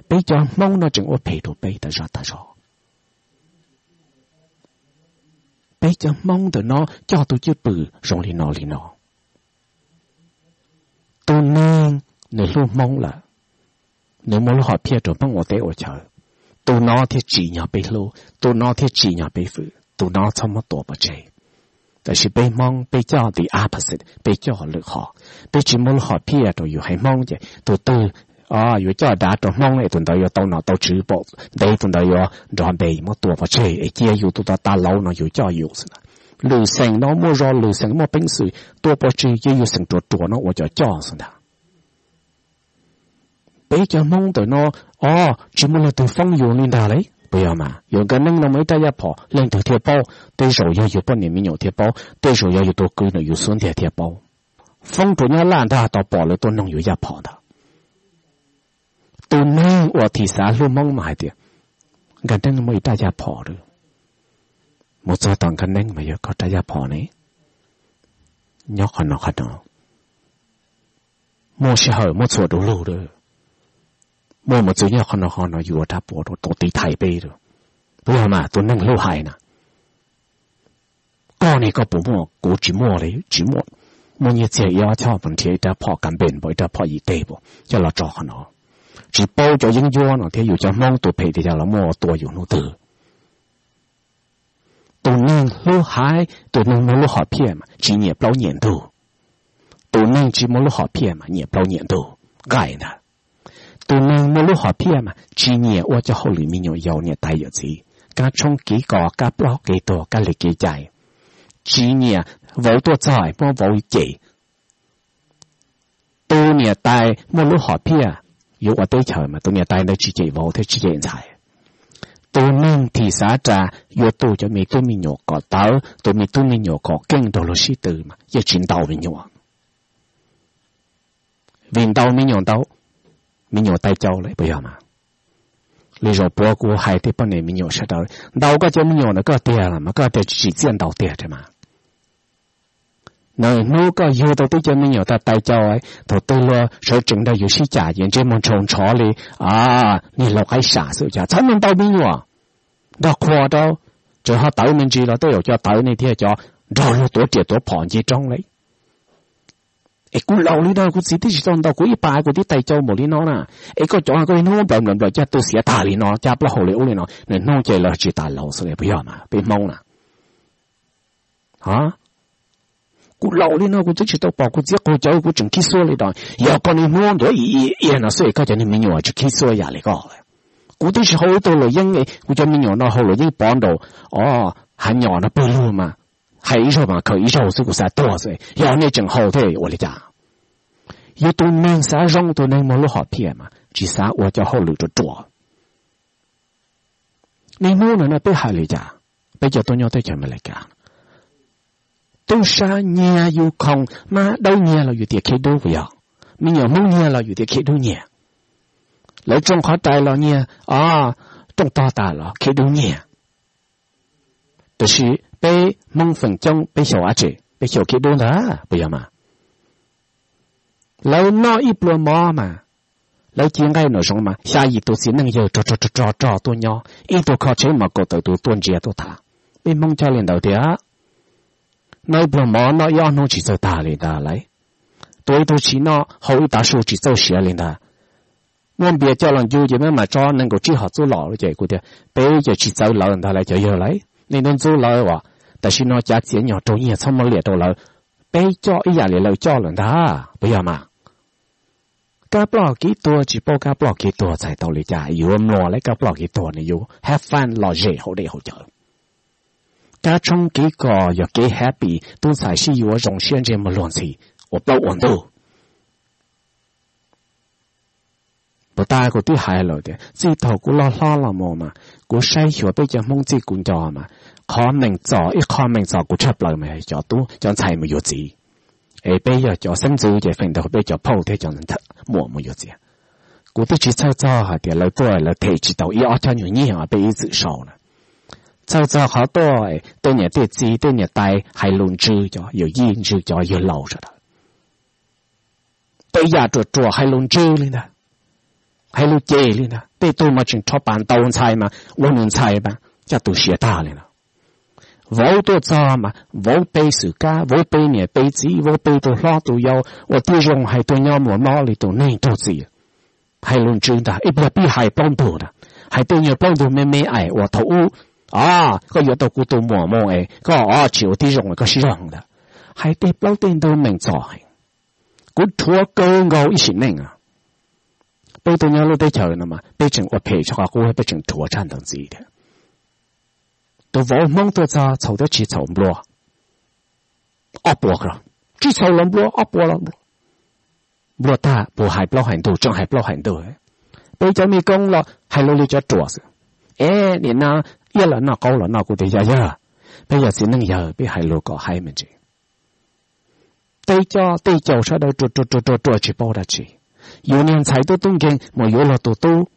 Peb cov Hmoob no tseem ua phem rau peb tas zog tas zog. Peb cov Hmoob ntawm no coj tus cwj pwm zoo li no li no. Tus neeg nws hlub Hmoob lawm, nws muaj lub hom phiaj rau Hmoob ua teb ua chaw, tus no thiaj tsim nyog peb hlub, tus no thiaj tsim nyog peb fwm, tus no txhob muab tua pov tseg. Tab sis peb Hmoob peb coj the opposite, peb coj lwm qhov. Peb tsis muaj lub hom phiaj rau yus haiv Hmoob ces tus twg yuav coj dav rau Hmoob es tus ntawd yuav tau nom tau tswv pom ntev, tus ntawd yuav nrov npe muab tua pov tseg es cia yus tus tod tas laus no yus coj yus xwb ntag. Lwm xeem no muaj zog, lwm xeem muaj peev xwm tua pov tseg, cia yus xeem ruam ruam no ua cov coj xwb ntag. Peb cov Hmoob ntawm no, o, tsis muaj leej twg foob yus li ntag lauj, puas yog mas? Yus nkawd neej no muaj ib rab yaj phom leej twg thiaj paub, tej zaum yog yus poj niam me nyuam thiaj paub, tej zaum yog yus tus kwv ntawm yus xub ntiag thiaj paub. Foob rau Nyab Laj ntag tau pom lawv tuaj noog yus yaj phom ntag. Tus neeg uas thim xav hlub Hmoob mas hais tias nkawd neej muaj ib rab yaj phom lawm. Mus txog tom nkawd neej mas yog koj rab yaj phom ne, nyob qhov no qhov no. Muaj sij hawm muab txhuam du lug lawm, muaj mus txwv nyob qhov no qhov no yus ua rab puas rau tus tiv thaiv peb lawm. Puas yog mas tus neeg hlub hais na? Koj ne koj puas muaj? Kuv tsis muaj li, tsis muaj. Muaj nyiaj txiag ib ob choj puas nrhiav ib rab phom kas npees npaum ib rab phom yim teg puas coj los tso qhov no? Tsis paub cov yeeb ncuab no thiab yus cov Hmoob tus phem tias yog los muaj tua yus hnub twg. Tus neeg hlub haiv, tus neeg muaj lub hom phiaj mas tsis nyiam plaub nyiam ntug. Tus neeg tsis muaj lub hom phiaj mas nyiam plaub nyiam ntug, nqaij ntag. Tus neeg muaj lub hom phiaj mas tsis nyiam ua cov hauj lwm me nyuam yaus niam tais yawm txiv, kab tshoob kev kos, kab ploj kev tuag, kab li kev cai. Tsis nyiam vauv tuaj txog muab vauv cem. Tus niam tais muaj lub hom phiaj yuav ua teb chaws mas tus niam tais ntawd tsis cem vauv thiab tsis cem ntxhais. Tus neeg thim xav ras yuav tu cov me tub me nyuam kom tawv, tu me tub me nyuam kom keej rau luag sib tw mas yeej tsis ntau me nyuam. Vim ntau me nyuam ntau, me nyuam tais cau lawm puas yog mas? Li zaum puav kuv hais tej poj niam me nyuam sawv daws, ntau koj cov me nyuam ntawm koj tiag los mas koj tias tsis tsim txiaj ntau tiag mas. Nws hnub koj yug tau twb cov me nyuam tais cau, thaum twg luag sawv tsees nrog yus sib cam ces ntsej muag ntshau ntshov li niag laus qaib sam xwb, cas txhob ntau me nyuam, nrog qhuas rau, tseem ho tawv me ntsis los tej zaum cov tawv ne thiaj cov nrog luag tuav riam tuav phom nce roob li. Es kuv laus li no kuv txiv twb tsis tau ntaus kuv ib pas kuv twb tais cau npaum li no na. Es koj cov koj hnub nplawm nplawm nplawm caj twj xiav tag li no, caj plaub hau li ub li no, nws hnub ces lawv tsis tas laus xwb li puas yog mas peb Hmoob na? Kuv laus li no kuv twb tsis tau pom kuv txiv qaug cawv kuv tseem khib xuab li no. Yog koj niaj hnub ntuav ia ia no xwb es koj cov niag me nyuam tsis khib xuab yam li koj. Kuv twb tsis haus ib tug luam yeeb, kuv cov me nyuam no haus luam yeeb pov nraum hav nyom no pawg lug mas, hais ib zaug mas khaws ib zaug xwb kuv xav tuag xwb, yog nej tseem haus thiab ua li cas? Yus tus neeg xav zoo, tus neeg muaj lub hom phiaj mas tsis xav ua cov hauj lwm ruam ruam. Niaj hnub no no peb hais li cas? Peb cov tuaj nyob teb chaws Amelikas, tub sab nyiag yus khoom, mab dawb nyiag los yus tias khib dub puas yog? Me nyuam Hmoob nyiag los yus tias khib dub nyiag. Lawv rooj qhov rais los nyiag, rooj tog tas los khib dub nyiag. Tab sis peb Hmoob feem coob peb xyaum dab tsi? Peb xyaum khib dub ntag puas yog mas? Lawv noj ib pluag mov mas, lawv ci nqaij nraum zoov mas xya yim tus txiv neej yawg rog rog rog rog tuaj nyob, ib tug kho tsheb mas kaum tawm tus tuaj ntsia tuaj tham. Peb Hmoob coj li ntawd tiag, noj ib pluag mov noj ib ob hnub tsis txawj tag li ntag lauj. Tua ib tug tshis noj, haus ib tav su tsis txawj siav li ntag. Muaj npias coj los ncu ces maj mam tso nees nkaum tsib hom txuj lom ces kuv tias peb ces tsis txawv lawv ntag lauj cov yawg lauj, nej ntxub ntxub lawv as. Tam sim no cav txiav nyom rau nyiaj txhob muab liam rau lawv, peb coj ib yam li lawv coj lawm ntag puas yog mas? Kab ploj kev tuag tsis paub kab ploj kev tuag txhais tau li cas, yuav mluas lawv kab ploj kev tuag ne, yuav have fun lom zem hauv dej hauv cawv. kab tshoob kev kos yog kev happy, tub ntxhais sib yuav zoo siab ntsej muag luag ntxhi, ua plaub ua ntug. Puas tas kuv twb hais lawm tias txij thaum kuv loj hlob los mus mas kuv saib xyuas peb cov Hmoob txij kuv nco mas qhov meem txom ib qho meem txom kuv tshaj plaws mas cov tub cov ntxhais mus yuav txiv. Es peb yog cov xeeb ntxwv ces feem ntau peb cov phauj thiab cov muam mus yuav txiv. Kuv twb tsis txhawj txog hais tias lawv tuaj lawv them tsis tau ib ob choj nyuag nyiaj peb ib txwm sau na. Txhawj txog qhov tuaj tej niam tej txiv tej niam tais hais lus ntsws cov yawm yij ntsws cov yawg laus sawv daws. Tej yam ruam ruam hais lus ntsws li ntag, hais lus cem li ntag. Tej tug mas tseem rho pas ntaus ntxhais mas ua nws ntxhais mas coj tus siav tag li no. Vauv tuaj txog mas vauv pe xwm kab, vauv pe niam pe txiv, vauv pe tus hlob tus yau, ua tib zoo hais tuag nyob muaj mob li tus neeg raug txim. Hais lus ntsws ntag, ib pliag pib hais plaub ntug ntag, hais tej nyuag plaub ntug me me aim uas thaum ub, o, koj yuav tau kuv tus muam mus es koj o tsis ua tib zoo koj sib zog ntag. Hais tej plaub tej ntug meem txom heev. Kuv rhuav kawg nkaus ib sim neej. Peb tuaj nyob lub teb chaws no mas peb tseem ua phem tshaj qhov qub, peb tseem rhuav tshaj ntawd ntxiv thiab. Tus vauv Hmoob tuaj txog txhaum thiab tsis txhaum nplua, ob puas, tsis txhaum los nplua, ob puas los nplua. Nplua tag puas hais plaub hais ntug, tseem hais plaub hais ntug. Peb cov me koob los hais lus li cov ruam xwb. Es nim no iab los noj qaub los noj, kuv tias yog yog, peb yog txiv neej yawg peb hais lus kom haib me ntsis. Tej coj tej caum sawv daws ruam ruam ruam ruam ruam tsis paub dab tsi. Yus niag ntxhais tub tub nkeeg mus yuav luag tus tub,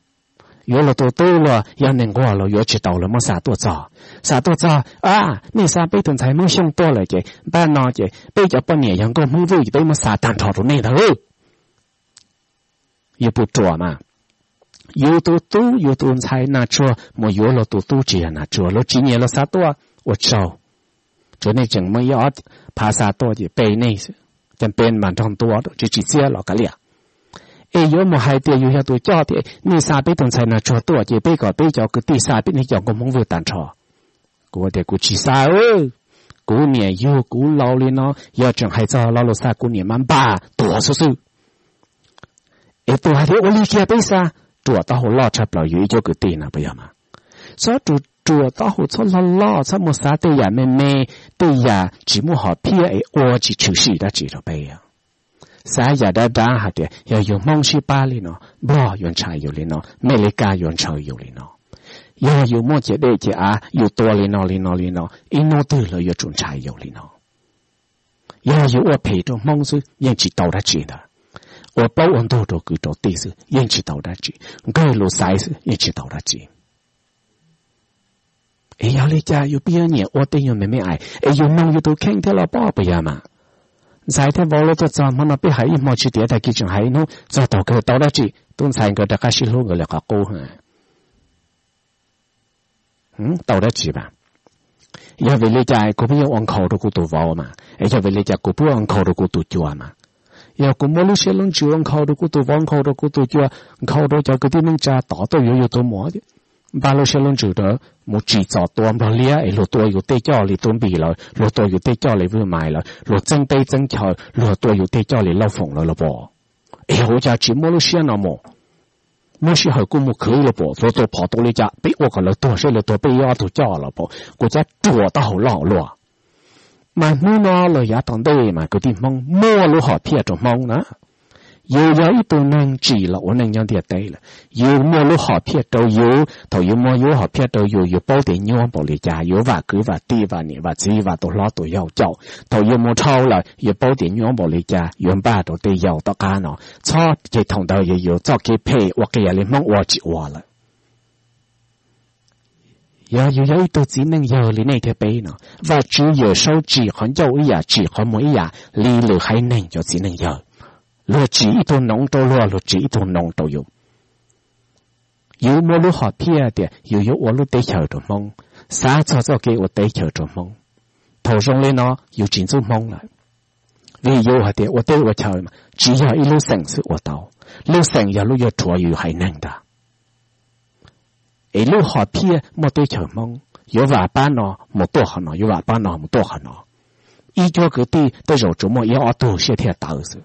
yuav luag tus tub los yog neeg nquag los yuav tsis tau los muab xa tuaj txog. Xa tuaj txog, a, nej xa peb tus ntxhais Hmoob Xyooj tuaj lawm ces npaj no ces peb cov poj niam yog nkauj Hmoob Vwj ces peb muab xa tag nrho rau nej ntag. Yus puas ruam mas. Yus tus tub yus tus ntxhais nas tsuag mus yuav luag tus tub tsis yog nas tsuag, luag tsis nyiam luag xa tuaj ua tsaug. Tsuas nej tseem muaj ib ob phav xa tuaj ces pe nej, cas pe mas nrog ntua tsis tsis txiab los kav liam. Es yuav mus hais tias yus yog tus coj tias nej xa peb tus ntxhais nas tsuag tuaj ces peb kom peb cov kwv tij xa peb nej cov nkauj Hmoob Vwj tag nrho. Kuv tias kuv tsis xa. Kuv niam yug kuv laus li no, yog tseem hais txog lo lus xa kuv niam mas npaj tuag xwb xwb. Es tus hais tias ua li kiag peb xa, ruam taub hau loj tshaj plaws yus ib cuab kwv tij no puas yog mas. Txhob ruam, ruam taub hau, txhob loj loj, txhob mus xav tej yam me me, tej yam tsis muaj hom phiaj es ua tsis tshwm sim dab tsi rau peb. Xav yam dav dav hais tias yog yus Hmoob sib pab li no, Nplog yuav ntshai yus li no, Amelikas yuav ntshai yus li no. Yog yus muaj ciam dej ciam av yus tua li no li no li no, ib hnub twg lawv yuav tsum ntshai yus li no. Yog yus ua phem rau Hmoob xwb yeej tsis tau dab tsi ntag. Ua plaub ua ntug rau kwv rau tij xwb yeej tsis tau dab tsi. Nkawg lus xaiv xwb yeej tsis tau dab tsi. Es yog li cas yus pheej nyiam ua tej nyuag me me aim es yus mloog yus tus kheej thiab los pob puas yog mas? Ntxhais thiab vauv lawv tuaj txog hmo no peb hais ib hmo tsis tiav, tag kis tseem hais ib hnub, txog thaum kawg tau dab tsi? Tub ntxhais nkawd rov qab sib hlub nkawd li qhov qub. Tau dab tsi mas? Yog vim li cas kuv pheej yuav ua nkhaus rau kuv tus vauv mas? Es yog vim li cas kuv pheej ua nkhaus rau kuv tus cua mas? Yog kuv muaj lub siab lub ntsws ua nkhaus rau kuv tus vauv, nkhaus rau kuv tus cua, nkhaus rau cov kwv tij neej tsa tod tuaj yuav yus tus muam, npaj lub siab lub ntsws rau mus tsim txom tua Nplog liab es luag tua yus tej coj li Tub Npis lawm, luag tua yus tej coj li Vwj Mais lawm, luag txeeb teb txeeb chaw, luag tua yus tej coj li Lauj Foom lawm los pom. Es yog ua cas tsis muaj lub siab no mus? Muaj sij hawm kuj mus khwv los pom, tua tua phom tua li cas peb ua kom lawv tuag seb lawv tuag peb ib ob tug coj los pom, kuv cab ruam taub hau loj luaj. Mas hnub no los yav tom ntej mas kwv tij Hmoob muaj lub hom phiaj rau Hmoob na. Yus yog ib tug neeg tsim los ua neej nyob ntiaj teb lawm, yus muaj lub hom phiaj rau yus. Thaum yus muaj lub hom phiaj rau yus, yus paub tias nyuaj npaum li cas, yus vam kwv vam tij vam niam vam txiv vam tus hlob tus yau caum. Thaum yus mus dhau lawm yus paub tias nyuaj npaum li cas, yuav npaj rau tej yau tom qab no. Txhob ces thaum ntawd yog yus txoj kev phem ua qias li Hmoob ua tsis ua lawm. Yog yus yog ib tug txiv neej yawg li nej thiab peb no, Vajtswv Yawmsaub tsim qhov ncauj ib yam, tsim qhov muag ib yam li lwm haiv neeg cov txiv neej yawg. Luag tsim ib tug noov rau luag, luag tsim ib tug noov rau yus. Yus muaj lub hom phiaj tias yus yuav ua lub teb chaws rau Hmoob, xav txog txoj kev ua teb chaws rau Hmoob. Thaum zoo li no yus tsis ntxub Hmoob lawm, vim yus hais tias ua teb ua chaw mas tsis yog ib lub xeem xwb ua tau, lub xeem yog lub yuav rhuav yus haiv neeg ntag. Es lub hom phiaj muaj teb chaws Hmoob, yuav vam pab no mus tuaj qhov no, yuav vam pab no mus tuaj qhov no. Ib cuab kwv tij tej zaum tsuas muaj ib ob tug siab thiaj tawv xwb.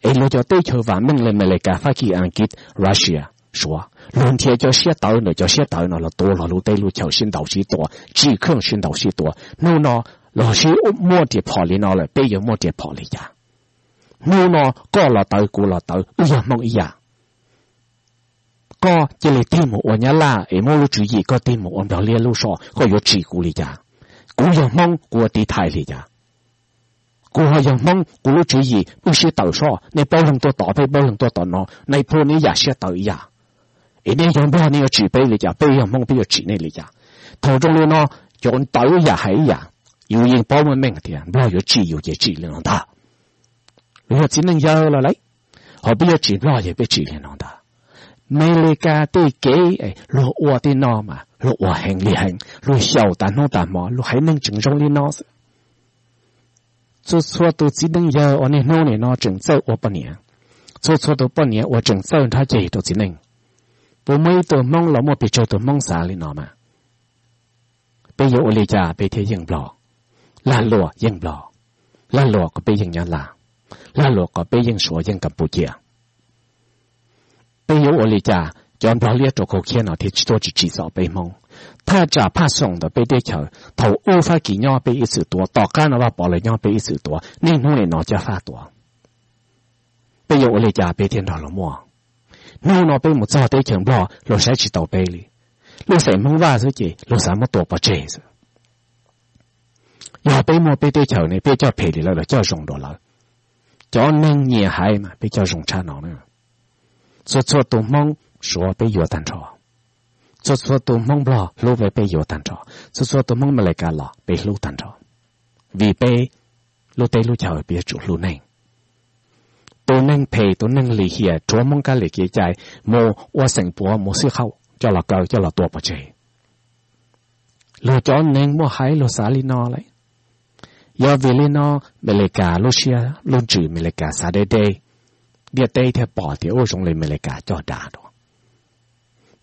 Es luag cov teb chaws vam meej li Amelikas, Fab Kis, Askiv, Russia, Suav, luag nrhiav cov siab tawv ntawm cov siab tawv no los tua luag lub teb lub chaw sib ntaus sib tua, tsim khoom sib ntaus sib tua. Hnub no luag sib muaj riam phom li no lawm, peb yuav muaj riam phom li cas? Hnub no koj los tawv kuv los tawv, wb yog Hmoob ib yam. Koj cia li tig mus ua Nyab Laj es muab lub tswv yim, koj tig mus ua Nplog liab lub zog, koj yuav tsim kuv li cas? Kuv yog Hmoob, kuv ua tiv thaiv li cas? Kuv ho yog Hmoob, kuv lub tswv yim wb siab tawv soj, nej plaub leeg tuaj tod, peb plaub leeg tuaj tom no, nais phoo ib yam siab tawv ib yam. Es nej yog Nplog nej yuav tsim peb li cas? Peb yog Hmoob peb yuav tsim nej li cas? Thaum zoo li no, cov tawv ib yam hais ib yam, yus yeej paub meej meej tias Nplog yuav tsim yus ces tsim li no ntag. Luag yog txiv neej yawg los lawm, ho peb yuav tsim Nplog ces peb tsim li no ntag. Amelikas tej kev luag ua tej no mas luag ua heev li heev, luag xyaum tas hnub tas hmo, luag haiv neeg tseem zoo li no xwb. Txhua txhua tus txiv neej yawg uas niaj hnub nim no tseem txawj ua poj niam, txhua txhua tus poj niam uas tseem txawj nrhab ceg rau txiv neej, puas muaj ib tug Hmoob los muaj pes tsawg tus Hmoob xav li no mas? Peb yuav ua li cas peb thiaj yeej Nplog, lag luam yeej Nplog, lag luam kom peb yeej Nyab Laj, lag luam kom peb yeej Suav yeej Kas Pus Cia? Peb yuav ua li cas cov Nplog liab rau kaum khiab no thiaj tsis tuaj tsis tsim txom peb Hmoob? Thaj tsam phaj xoom ntawm peb teb chaws, thaum ub Fab Kis nyob peb ib txwm tuav, tom qab no Vaj Pov lawv nyob peb ib txwm tuav, niaj hnub nim no cov Fab tuav. Peb yuav ua li cas peb thiaj nrog luag muaj? Hnub no peb mus txog teb chaws Nplog luag saib tsis taus peb li. Lub xeem Hmoob Vaj xwb ces luag xav muab tua pov tseg xwb. Yog peb muaj peb teb chaws ne peb coj phem li lawv los coj zoo dua lawv. Cov neeg nyiam hais mas peb coj zoo tshaj no na. Txhua txhua tus Hmoob Suav peb yuav tag nrho. Txhua txhua tus Hmoob Nplog hlub peb, peb yuav tag nrho. Txhua txhua tus Hmoob Amelikas los peb hlub tag nrho. Vim peb lub teb lub chaw peb yuav tsum hlub neeg. Tus neeg phem tus neeg lim hiam rhuav Hmoob kab lis kev cai mus ua xeem puav mus xib qhauj coj los kaw coj los tua pov tseg. Luag cov neeg muaj haiv luag xav li no lawm. Yog vim li no Amelikas lub siab lub ntsws Amelikas xav deb deb, ntiaj teb thiaj pom tias ua zoo li Amelikas coj dav rau.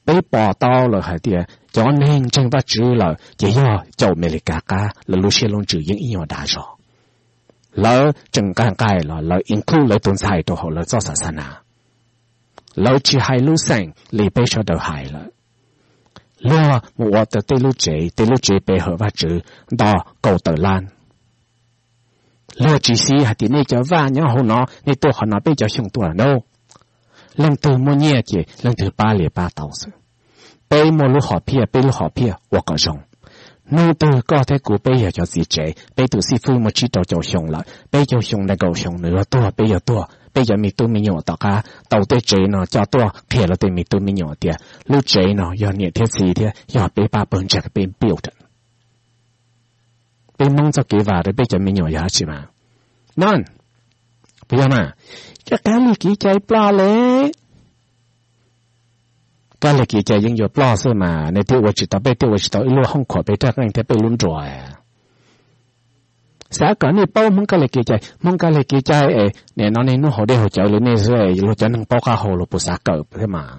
Peb pom tau lawm hais tias cov neeg ntseeg Vajtswv lawm ces yog caum Amelikas qab lawv lub siab lub ntsws yeej ib nyuag dav zog. Lawv tseem nqaij nqaij los lawv include lawv tus ntxhais rau hauv lawv txoj xav xav na. Lawv tsis hais lub xeem li peb sawv daws hais lawm. Luag mus ua tau tej lub tsev, tej lub tsev pe hawm Vajtswv nto kaum tawm lab. Luag tsis xis hais tias nej cov Vaj nyob hauv no nej tuaj qhov no peb cov Xyooj tuaj no. Leej twg muaj nyiaj ces leej twg pab li pab tau xwb. Peb muaj lub hom phiaj peb lub hom phiaj ua kom zoo. Hnub twg koj thiab kuv peb yog cov txiv tsev, peb tus xib fwb muaj tsib rau caum xyoo lawm, peb caug xyoo nees nkaum xyoo nws yuav tuag peb yuav tuag, peb cov me tub me nyuam tom qab tau tej tsev no coj tuaj qhia lawv tej me tub me nyuam tias lub tsev no yog niam thiab txiv thiab yog peb pab pawg ntseeg peb build. Peb Hmoob txoj kev vam rau peb cov me nyuam yog dab tsi mas? No, puas yog mas? Cov kab lig kev cai ploj li. Kab lig kev cai yeej yuav ploj xwb mas, nej thiaj ua tsis tau, peb thiaj ua tsis tau ib lub hoob khuam peb rab qeej thiab peb lub nruas. Xav kom nej paub Hmoob kab lig kev cai, Hmoob kab lig kev cai es nim no nej hnub haus dej haus cawv li nej xwb, luag cov neeg paub qab hau luag puas xav kawm thiab mas,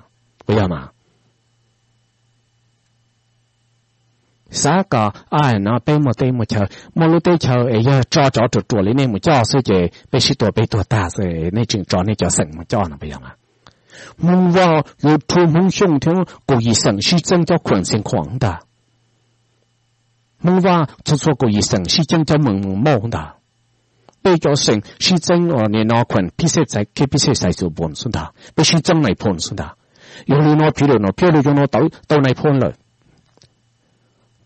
puas yog mas? Xav kom no peb muaj teb muaj chaw, muaj lub teb chaw es yog tso tsov ruam ruam li nej mus coj xwb ces peb sib tua peb tuag tag xwb, nej tseem tso nej cov xeem mus coj no puas yog mas? Hmoob Vaj, YouTube, Hmoob Xyooj thiab kaum yim xeem sib txeeb cov khuam xeev khuam ntag. Hmoob Vaj txhua txhua kaum yim xeem sib txeeb cov meem mauj ntag. Peb cov xeem sib txeeb nim no khuam phib xej xaiv, keb phib xej xaiv xuv npoos xwb ntag, peb sib txeeb nais phoo xwb ntag. Yog li no phiv lawm no phiab li cov no tawv tau nais phoo lawm.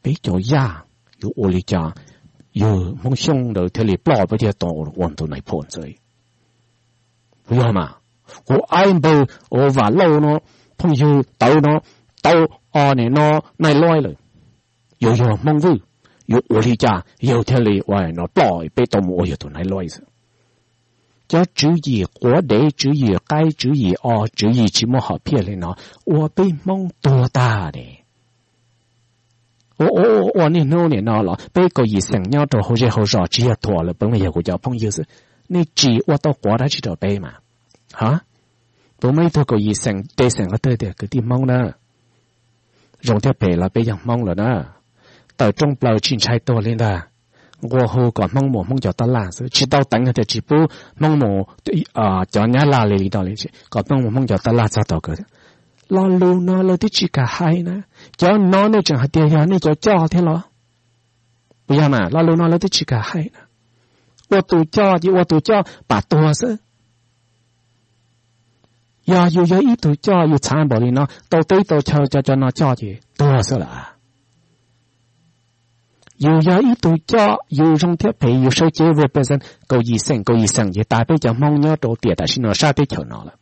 Peb cov Yaj yuav ua li cas yawg Hmoob Xyooj ntawd thiaj li ploj peb thiaj tau ua tus nais phoo ntxwv? Puas yog mas? Kuv aib npawg Vam Lauj no, phooj ywg tawv no, tau nim no nais loib lawm. Yog yog Hmoob Vwj, yuav ua li cas yawg thiaj li ua no ploj peb tau mus ua yawg tus nais loib xwb? Cov tswv yim quav dev, tswv yim qaib, tswv yim o, tswv yim tsis muaj hom phiaj li no ua peb Hmoob tuag tag ne. Ua niaj hnub nim no los peb kaum yim xeem nyob rau hauv zej hauv zos tsis yog thuam lawm, puav leej yog kuv cov phooj ywg xwb. Nej tsis ua tau quav dab tsi rau peb mas? Ha, puas muaj ib tug kaum yim xeem tej xeem qhov twg tias kwv tij Hmoob na, zoo thiab phem los peb yog Hmoob lawm na. Tawm rooj plaws tsis ntshai tuag li ntag. Nqua hu kom Hmoob mus Hmoob cov tab laj xwb, tsis tau teev tias tsis pub Hmoob mus cov Nyab Laj li li no li, kom Hmoob mus Hmoob cov tab laj txog tau kawg. Lo lus no lawv twb tsis kam hais na. Cov no nej tseem hais tias yog nej cov coj thiab los? Puas yog mas? Lo lus no lawv twb tsis kam hais na. Ua tus coj ces ua tus coj pam tuag xwb. Yog yus yog ib tug coj yus txhav npaum li no, tau teb tau chaw cov cov no coj ces tuag xwb lawm. Yus yog ib tug coj, yus zoo thiab phem yus sawv cev represent kaum yim xeem kaum yim xeem ces tas peb cov Hmoob nyob rau tiam tam sim no sab teb chaws no lawm.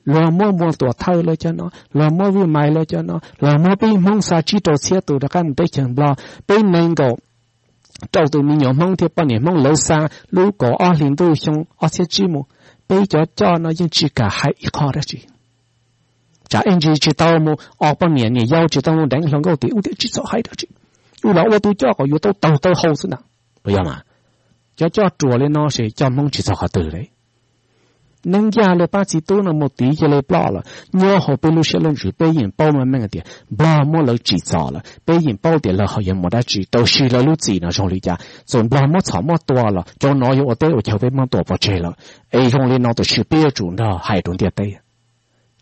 Luag muab Muas Tuam Thawj lawv cov no, luag muab Vij Mais lawv cov no, luag muab peb Hmoob xa tsib rau txhiab tus rov qab mus teb chaws Nplog, peb nees nkaum rau tus me nyuam Hmoob thiab poj niam Hmoob lawv xa lub kaum ob hlis ntuj xyoo ob txhiab tsib mus, peb cov coj no yeej tsis kam hais ib qho dab tsi. Tsam ib ntsis tsis tau mus o poj niam niam yau, tsis tau mus deev hluas nkauj tim ub tiam tsis txhob hais dab tsi. Ua los ua tus coj kom yuav tau taug taw hau xwb ntag. Puas yog mas? Cov coj ruam li no ces coj Hmoob tsis txog qhov twg li. Neeb yaj li pab txiv tub no mus tiv cia li ploj lawm, nyob hauv peb lub siab lub ntsws peb yeej paub meej meej tias Nplog muab lawv tsim txom lawm, peb yeej paub tias lawv ho yuav mus dab tsi, tab sis lawv lub txim no zoo li cas, txawm Nplog muab txhom muab tua los cov no yuav ua teb ua chaw peb Hmoob tua pov tseg lawm. Es zoo li no tab sis peb yuav tsum nrog hais rau ntiaj teb.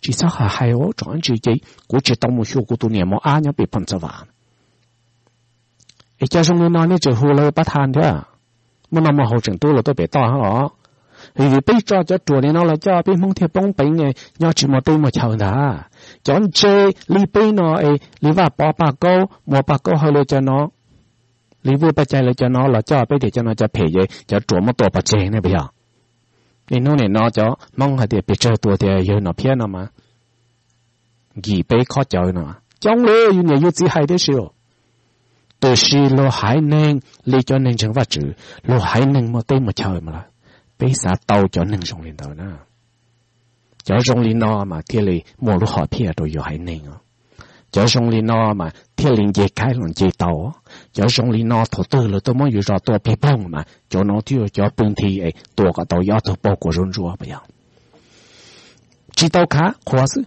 Tsis txhob hais ua tsoom ntsis ces kuv tsis tau mus xyuas kuv tus niam mos ab nyob pem Phom Txav Vam. Es cov zoo li no nej tseem hu lawv pab thaj thiab. Muaj no muaj haus tseem tub los tuaj pem toj os. Vim peb tso cov ruam li no los coj peb Hmoob thiaj poob peev nyob tsis muaj teb muaj chaw ntag. Cov ntse li peb no es li Vaj Pov Paj Kaub, Muas Paj Kaub Hawj lawv cov no, li Vwj Paj Cai lawv cov no los coj peb tias cov no cov phem ces cov ruam muab tua pov tseg ne puas yog? Niaj hnub nim no cov Hmoob hais tias pes tsawg tua tias yawg Nom Phiab no mas nkim peb khob cawv no, coob li yus niam yus txiv hais tib si. Tab sis luag haiv neeg li cov neeg ntseeg Vajtswv, luag haiv neeg muaj teb muaj chaw mas lawm, peb xav tau cov neeg zoo li ntawd na. Cov zoo li no mas thiaj li muaj lub hom phiaj rau yus haiv neeg os. Cov zoo li no mas thiaj li nce kaij los nce tau. Cov zoo li no thaum twg lawv tuaj muab yus zos tua pig poog mas cov no thiaj yog cov pw nthi es tua kom tau ib ob tug paug kua zaub ntsuab puas yog? Tsis tau khav qhuav xwb.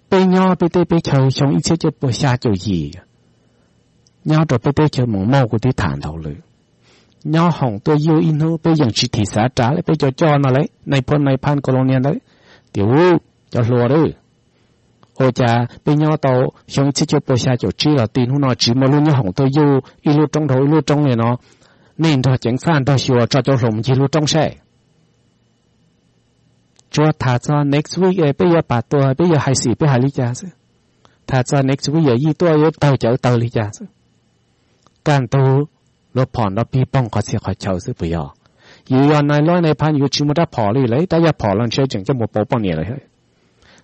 Peb nyob peb teb peb chaw xyoo ib txhiab cuaj puas xya caum yim, nyob rau peb teb chaws Moos Mauj kuv twb tham ntau lawm. Nyob hoom tuaj yuj ib hnub peb yeej tsis thim xav ras li peb cov coj no li nai phab nai phab Colonia ntawd, tias u, cov hluas a, ua cas peb nyob tau xyoo ib txhiab cuaj puas xya caum tsib los txij hnub no tsis muaj lub nyob hoom tuaj yuj ib lub roob dhau ib lub roob li no, nej nrog ceev faj nrog xyuas tso cov hluas mus ncig lub roob saib. Tsuas tham txog next week es peb yuav pam tuag peb yuav hais xim peb hais li cas xwb. Tham txog next week yawm yij tuaj yuav tawg cawv tawg li cas xwb. Kaj ntug luag phom nrov pig poog qhov txhia qhov chaw xwb puas yog? Yus yog nai lob nai phab yuav tsis muaj rab phom li lawm, rab yaj phom los ntshe tseem coj mus pauv poj niam lawm.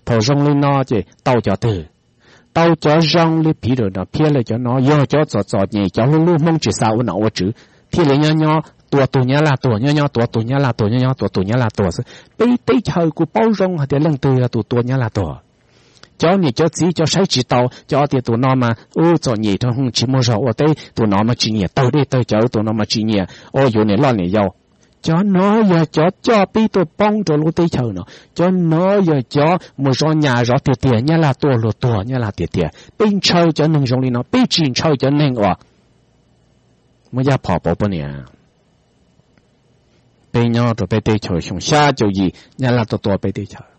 Thaum zoo li no ces tau cov twg? Tau cov zoo li Phiv Dawm Nom Phiab lawv cov no, yog cov txom txom nyem cov hlub hlub Hmoob tsis xav ua nom ua tswv, thiaj li nyob nyob tua tus Nyab Laj tuag, nyob nyob tua tus Nyab Laj tuag, nyob nyob tua tus Nyab Laj tuag xwb. Peb teb chaws kuv paub zoo hais tias leej twg yog tus tua Nyab Laj tuag. Cov niam cov txiv cov saib tsis tau, cov tias tus no mas u txom nyem rau tsis muaj zog ua teb, tus no mas tsis nyiam tawg dej tawg cawv, tus no mas tsis nyiam ua yus niam loj niam yau. Cov no yog cov coj peb tuaj poob rau lub teb chaws no. Cov no yog cov mus zov nyas zov tiag tiag, Nyab Laj tuaj luag tuag Nyab Laj tiag tiag. Peb ntshaw cov neeg zoo li no, peb tsis ntshaw cov neeg uas muab yaj phom pauv poj niam. Peb nyob rau peb teb chaws xyoo xya caum yim Nyab Laj tuaj tua peb teb chaws.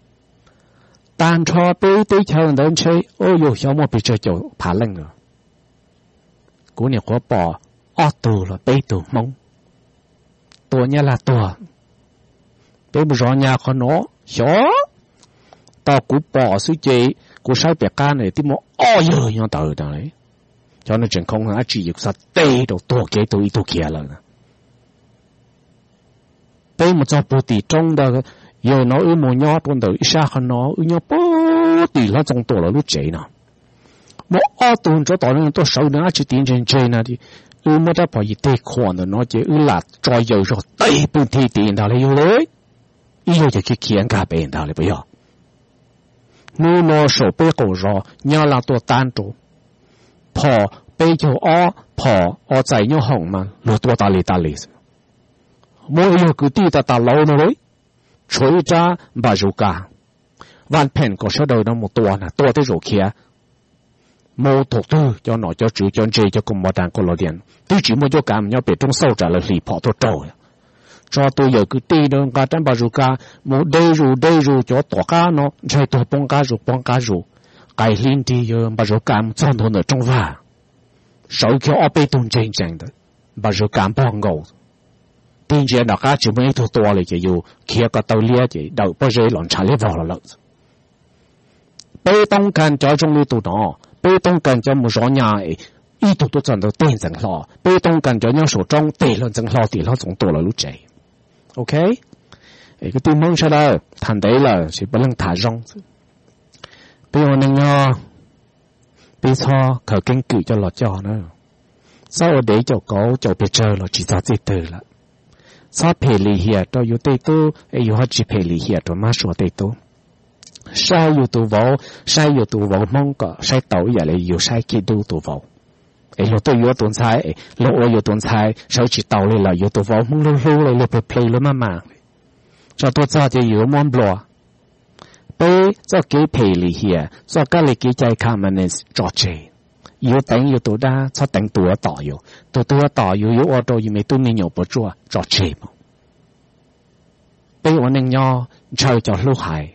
Tag nrho peb teb chaws ntawd ntshe, o, yus xyov muaj pes tsawg caum phav leej os. Kuv niam qhuav pom ob tug los peb tug Hmoob tua Nyab Laj tuag. Peb mus zov nyas qhov no, xyov, tau kuv pom xwb ces kuv saib pem qab na twb muaj ob yawg nyob ntawd. Cov no tseem khoov dab tsi yus xav teb rau tuag kiag ib tug ib tug kiag lawm. Peb mus txog puag tim roob ntawd, yawg no wb mus nyob rau ntawm ib sab qhov no, wb nyob puag tim hlob Txoov Tuam lawv lub tsev no. Muaj ob tug ntsuav tom no tuaj sawv nws dab tsi tid ntse ntse na, wb muab rab phom yim teg khuam ntawm no ces wb lam tso yawg zog teb pw nthi tid ntag li yus li. Ib yawg ces khiav khiav nkag pem ntag li puas yog? Hnub no saum peb qaum zos Nyab Laj tuaj tab nrau, phom peb caug ob phom ob txais nyob hoom mas luag tua tas li tas li xwb. Muaj ib yawg kwv tij tas tas laus no li, tshuav ib rab npam zus kas, vaj pheem kom sawv daws no mus tua na, tua tej zaum khiav. Mus thaum twg cov nom cov tswv cov ntse cov koom mos das kaus los tias twb tsis muaj cuab kav mus nyob pem roob xauj tsam lawv hlis phom tuaj raug. Tso tus yawm kwv tij nqa rab npas zus kas mus de zus de zus cov tom qab no, ntshai tuag poob qab zus poob qab zus. Qais hli nrig yawg npas zus kas mus txog ntua ntawm rooj vag, sawv kiag ob peb tug ntseeg ntsees ntawd, npas zus kas npog nkaus. Tig ntsia nram qab tsis muaj ib tug tua li ces yus khiav ko taw liab ces dawm pob zeb los ntshav liab vog los lawm. Peb toob kas cov zoo li tus no, peb toob kas cov mus zov nyas, ib tug tuaj txog ntawd tes ntxeev hlo, peb toob kas cov nyob saum roob tes hlo ntxeev hlo tim hlob Txoov Tuam lawv lub tsev. Ok, kwv tij Hmoob sawv daws, tham ntev lawm sis puav leej tham zoo xwb. Peb ua neej nyob, peb txhob khaws keeb kwm coj los coj na. Txhob ua dev caum kauv caum pes tsawg los tsis txog txij twg lawm. Txhob phem lim hiam rau yus tej tub es yus ho tsis phem lim hiam rau mab sua tej tub. Saib yus tus vauv, saib yus tus vauv Hmoob kom saib tau ib yam li yus saib kev dub tus vauv. Es luag tuaj yuav tus ntxhais, luag ua yus tus ntxhais sawv tsis tau li lawm, yus tus vauv Hmoob hlub hlub li luag ple ple luag maj mam. Tso tuaj txog ces yus muab nplua. Peb txoj kev phem lim hiam, txoj kab li kev cai communist tso tseg. Yus teev yus tus dab, txhob teev tus uas tom yus. Tus tus uas tom yus yuav ua rau yus me tub me nyuam puas tsuaj, tso tseg mus. Peb ua neej nyob ntshaw cov hlub haiv.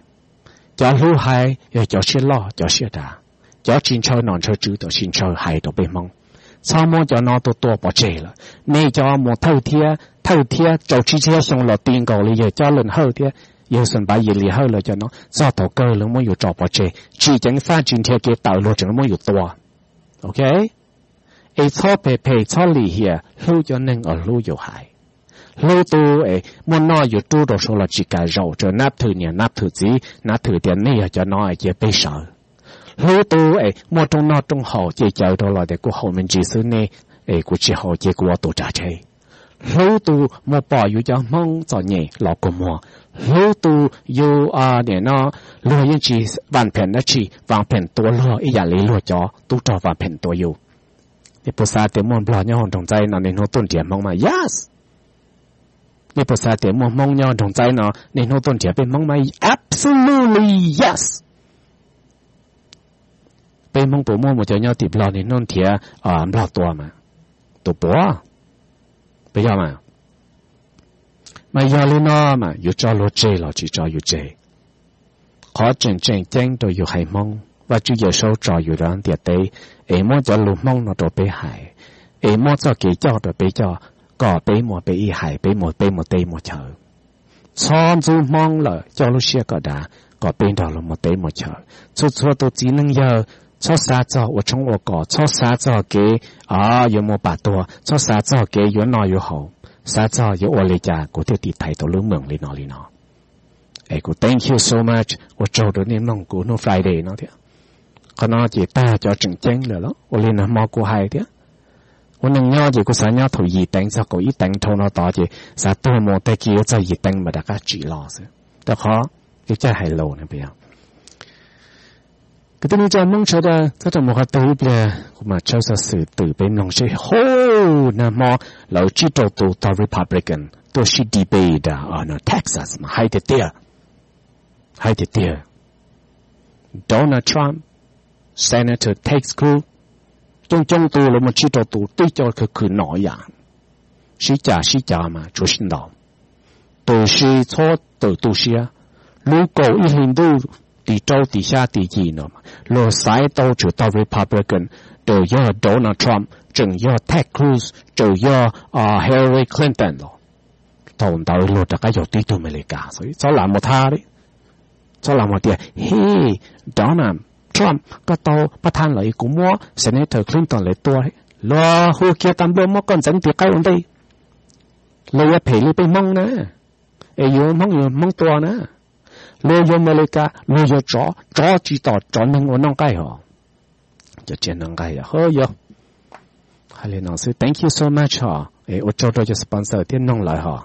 Cov hlub haiv yog cov siab loj cov siab dav, cov tsis ntshaw nom ntshaw tswv, cov tsis ntshaw haiv rau peb Hmoob. Txhob muab cov no tua tua pov tseg lawm. Nej cov mus thawj thiab thawj thiab rau tsib txhiab xyoo los ti nkaus li yawg Cob Leej Hawj thiab yawg Xas Npav Yis Lis Hawj lawv cov no, txog thaum kawg lawv muab yus tso pov tseg, tsis ceev faj tsis nrhiav kev tawm luag tseem muab yus tua. Ok, es txhob phem phem txhob lim hiam, hlub cov neeg uas hlub yus haiv. Hlub tus es muaj noj yus rub rau suav los tsis kam zaum, tsuas nab thwm niam nab thwm txiv, nab thwm tias nej yog cov no cia peb sawv. Hlub tus es muaj rooj noj rooj haus ces caw rau los tias kuv haus me ntsis xwb nej, es kuv tsis haus ces kuv ua tus tsav tsheb. Hlub tus muaj pom yus cov Hmoob txom nyem los kua muag. Hlub tus yus nim no luag yeej tsis vam phem dab tsi, vam phem tua luag ib yam li luag cov tub rog vam phem tua yus. Nej puas xav tias muaj Nplog nyob hauv nroog Txaib no niaj hnub tuaj nrhiav Hmoob mas? Yes. Nej puas xav tias muaj Hmoob nyob nroog Txaib no niaj hnub tuaj nrhiav peb Hmoob mas? Absolutely yes. Peb Hmoob puas muaj mus cov nyob tim Nplog niaj hnub nrhiav Nplog tua mas? Tus puav, puas yog mas? Mas yog li no mas yus tso luag tseg los tsis tso yus tseg, qhov tseem tseem ceeb rau yus haiv Hmoob, Vajtswv Yawm Saub tso yus rau ntiaj teb es muab cov lus Hmoob no rau peb hais, es muab txoj kev coj rau peb coj, kom peb muaj peb ib haiv, peb muaj peb muaj teb muaj chaw. Txhob ntxub Hmoob lawm, coj lub siab kom dav kom peb nrog luag muaj teb muaj chaw. Txhua txhua tus txiv neej yawg, txhob xav txog ua tshoob ua kos, txhob xav txog kev yuav mus pam tuag, txhob xav txog kev yuav noj yuav haus, xav txog yuav ua li cas kuv thiaj tiv thaiv tau lub moos li no li no. Es kuv thank you so much, ua tsaug rau nej mloog kuv hnub Friday no thiab. Qhov no ces tag cov tseem ceeb lawm los ua li nag hmo kuv hais thiab. Ua neej nyob ces kuv xav nyob thaum yim teev txog kaum ib teev, dhau no tod ces xav tuag mus tag kis yuav txog yim teev mam rov qab tsim los xwb, rau qhov kev cai hais lus no. Kwv tij neej tsa Hmoob sawv daws, txhob rau mus qhov twg ib pliag kuv mam tshawb xov xwm twm peb mloog seb hauv nag hmo lawv tsib rau tus tog Republican tuaj sib debate Texas mas hais tiag tiag, hais tiag tiag. Donald Trump, Senator Ted Cruz, coob coob tus los mus tsib rau tus twb coj khwv khwv no yam sib cav sib cav mas tshuav sib ntaus. Tab sis txhob txwm tu siab, lub kaum ib hlis ntuj tim rau tim xya tim yim no luag xaiv tau tseem tog Republican, tseem yog Donald Trump, tseem yog Ted Cruz, tseem yog Hillary Clinton los, thaum ntawd luag rov qab yog tib tug Amelikas. Txhob lam mus thab li, txhob lam mus tias he, Donald Trump koj tau pab thab los kuv muab Senator Clinton lawv tua. Luag hu kiag tas nplua muab koj ntxeev tim qaib ua ntej. Luag yuav phem li peb Hmoob na, es yuav Hmoob yuav Hmoob tua na. Luag yog Amelikas, luag yog tsov, tsov tsis tom tsov neeg ua noj nqaij hos. Cov tsis noj nqaij hos yog. Hais li no xwb, thank you so much hos, es ua tsaug rau cov sponsor thiab noog lawv hos.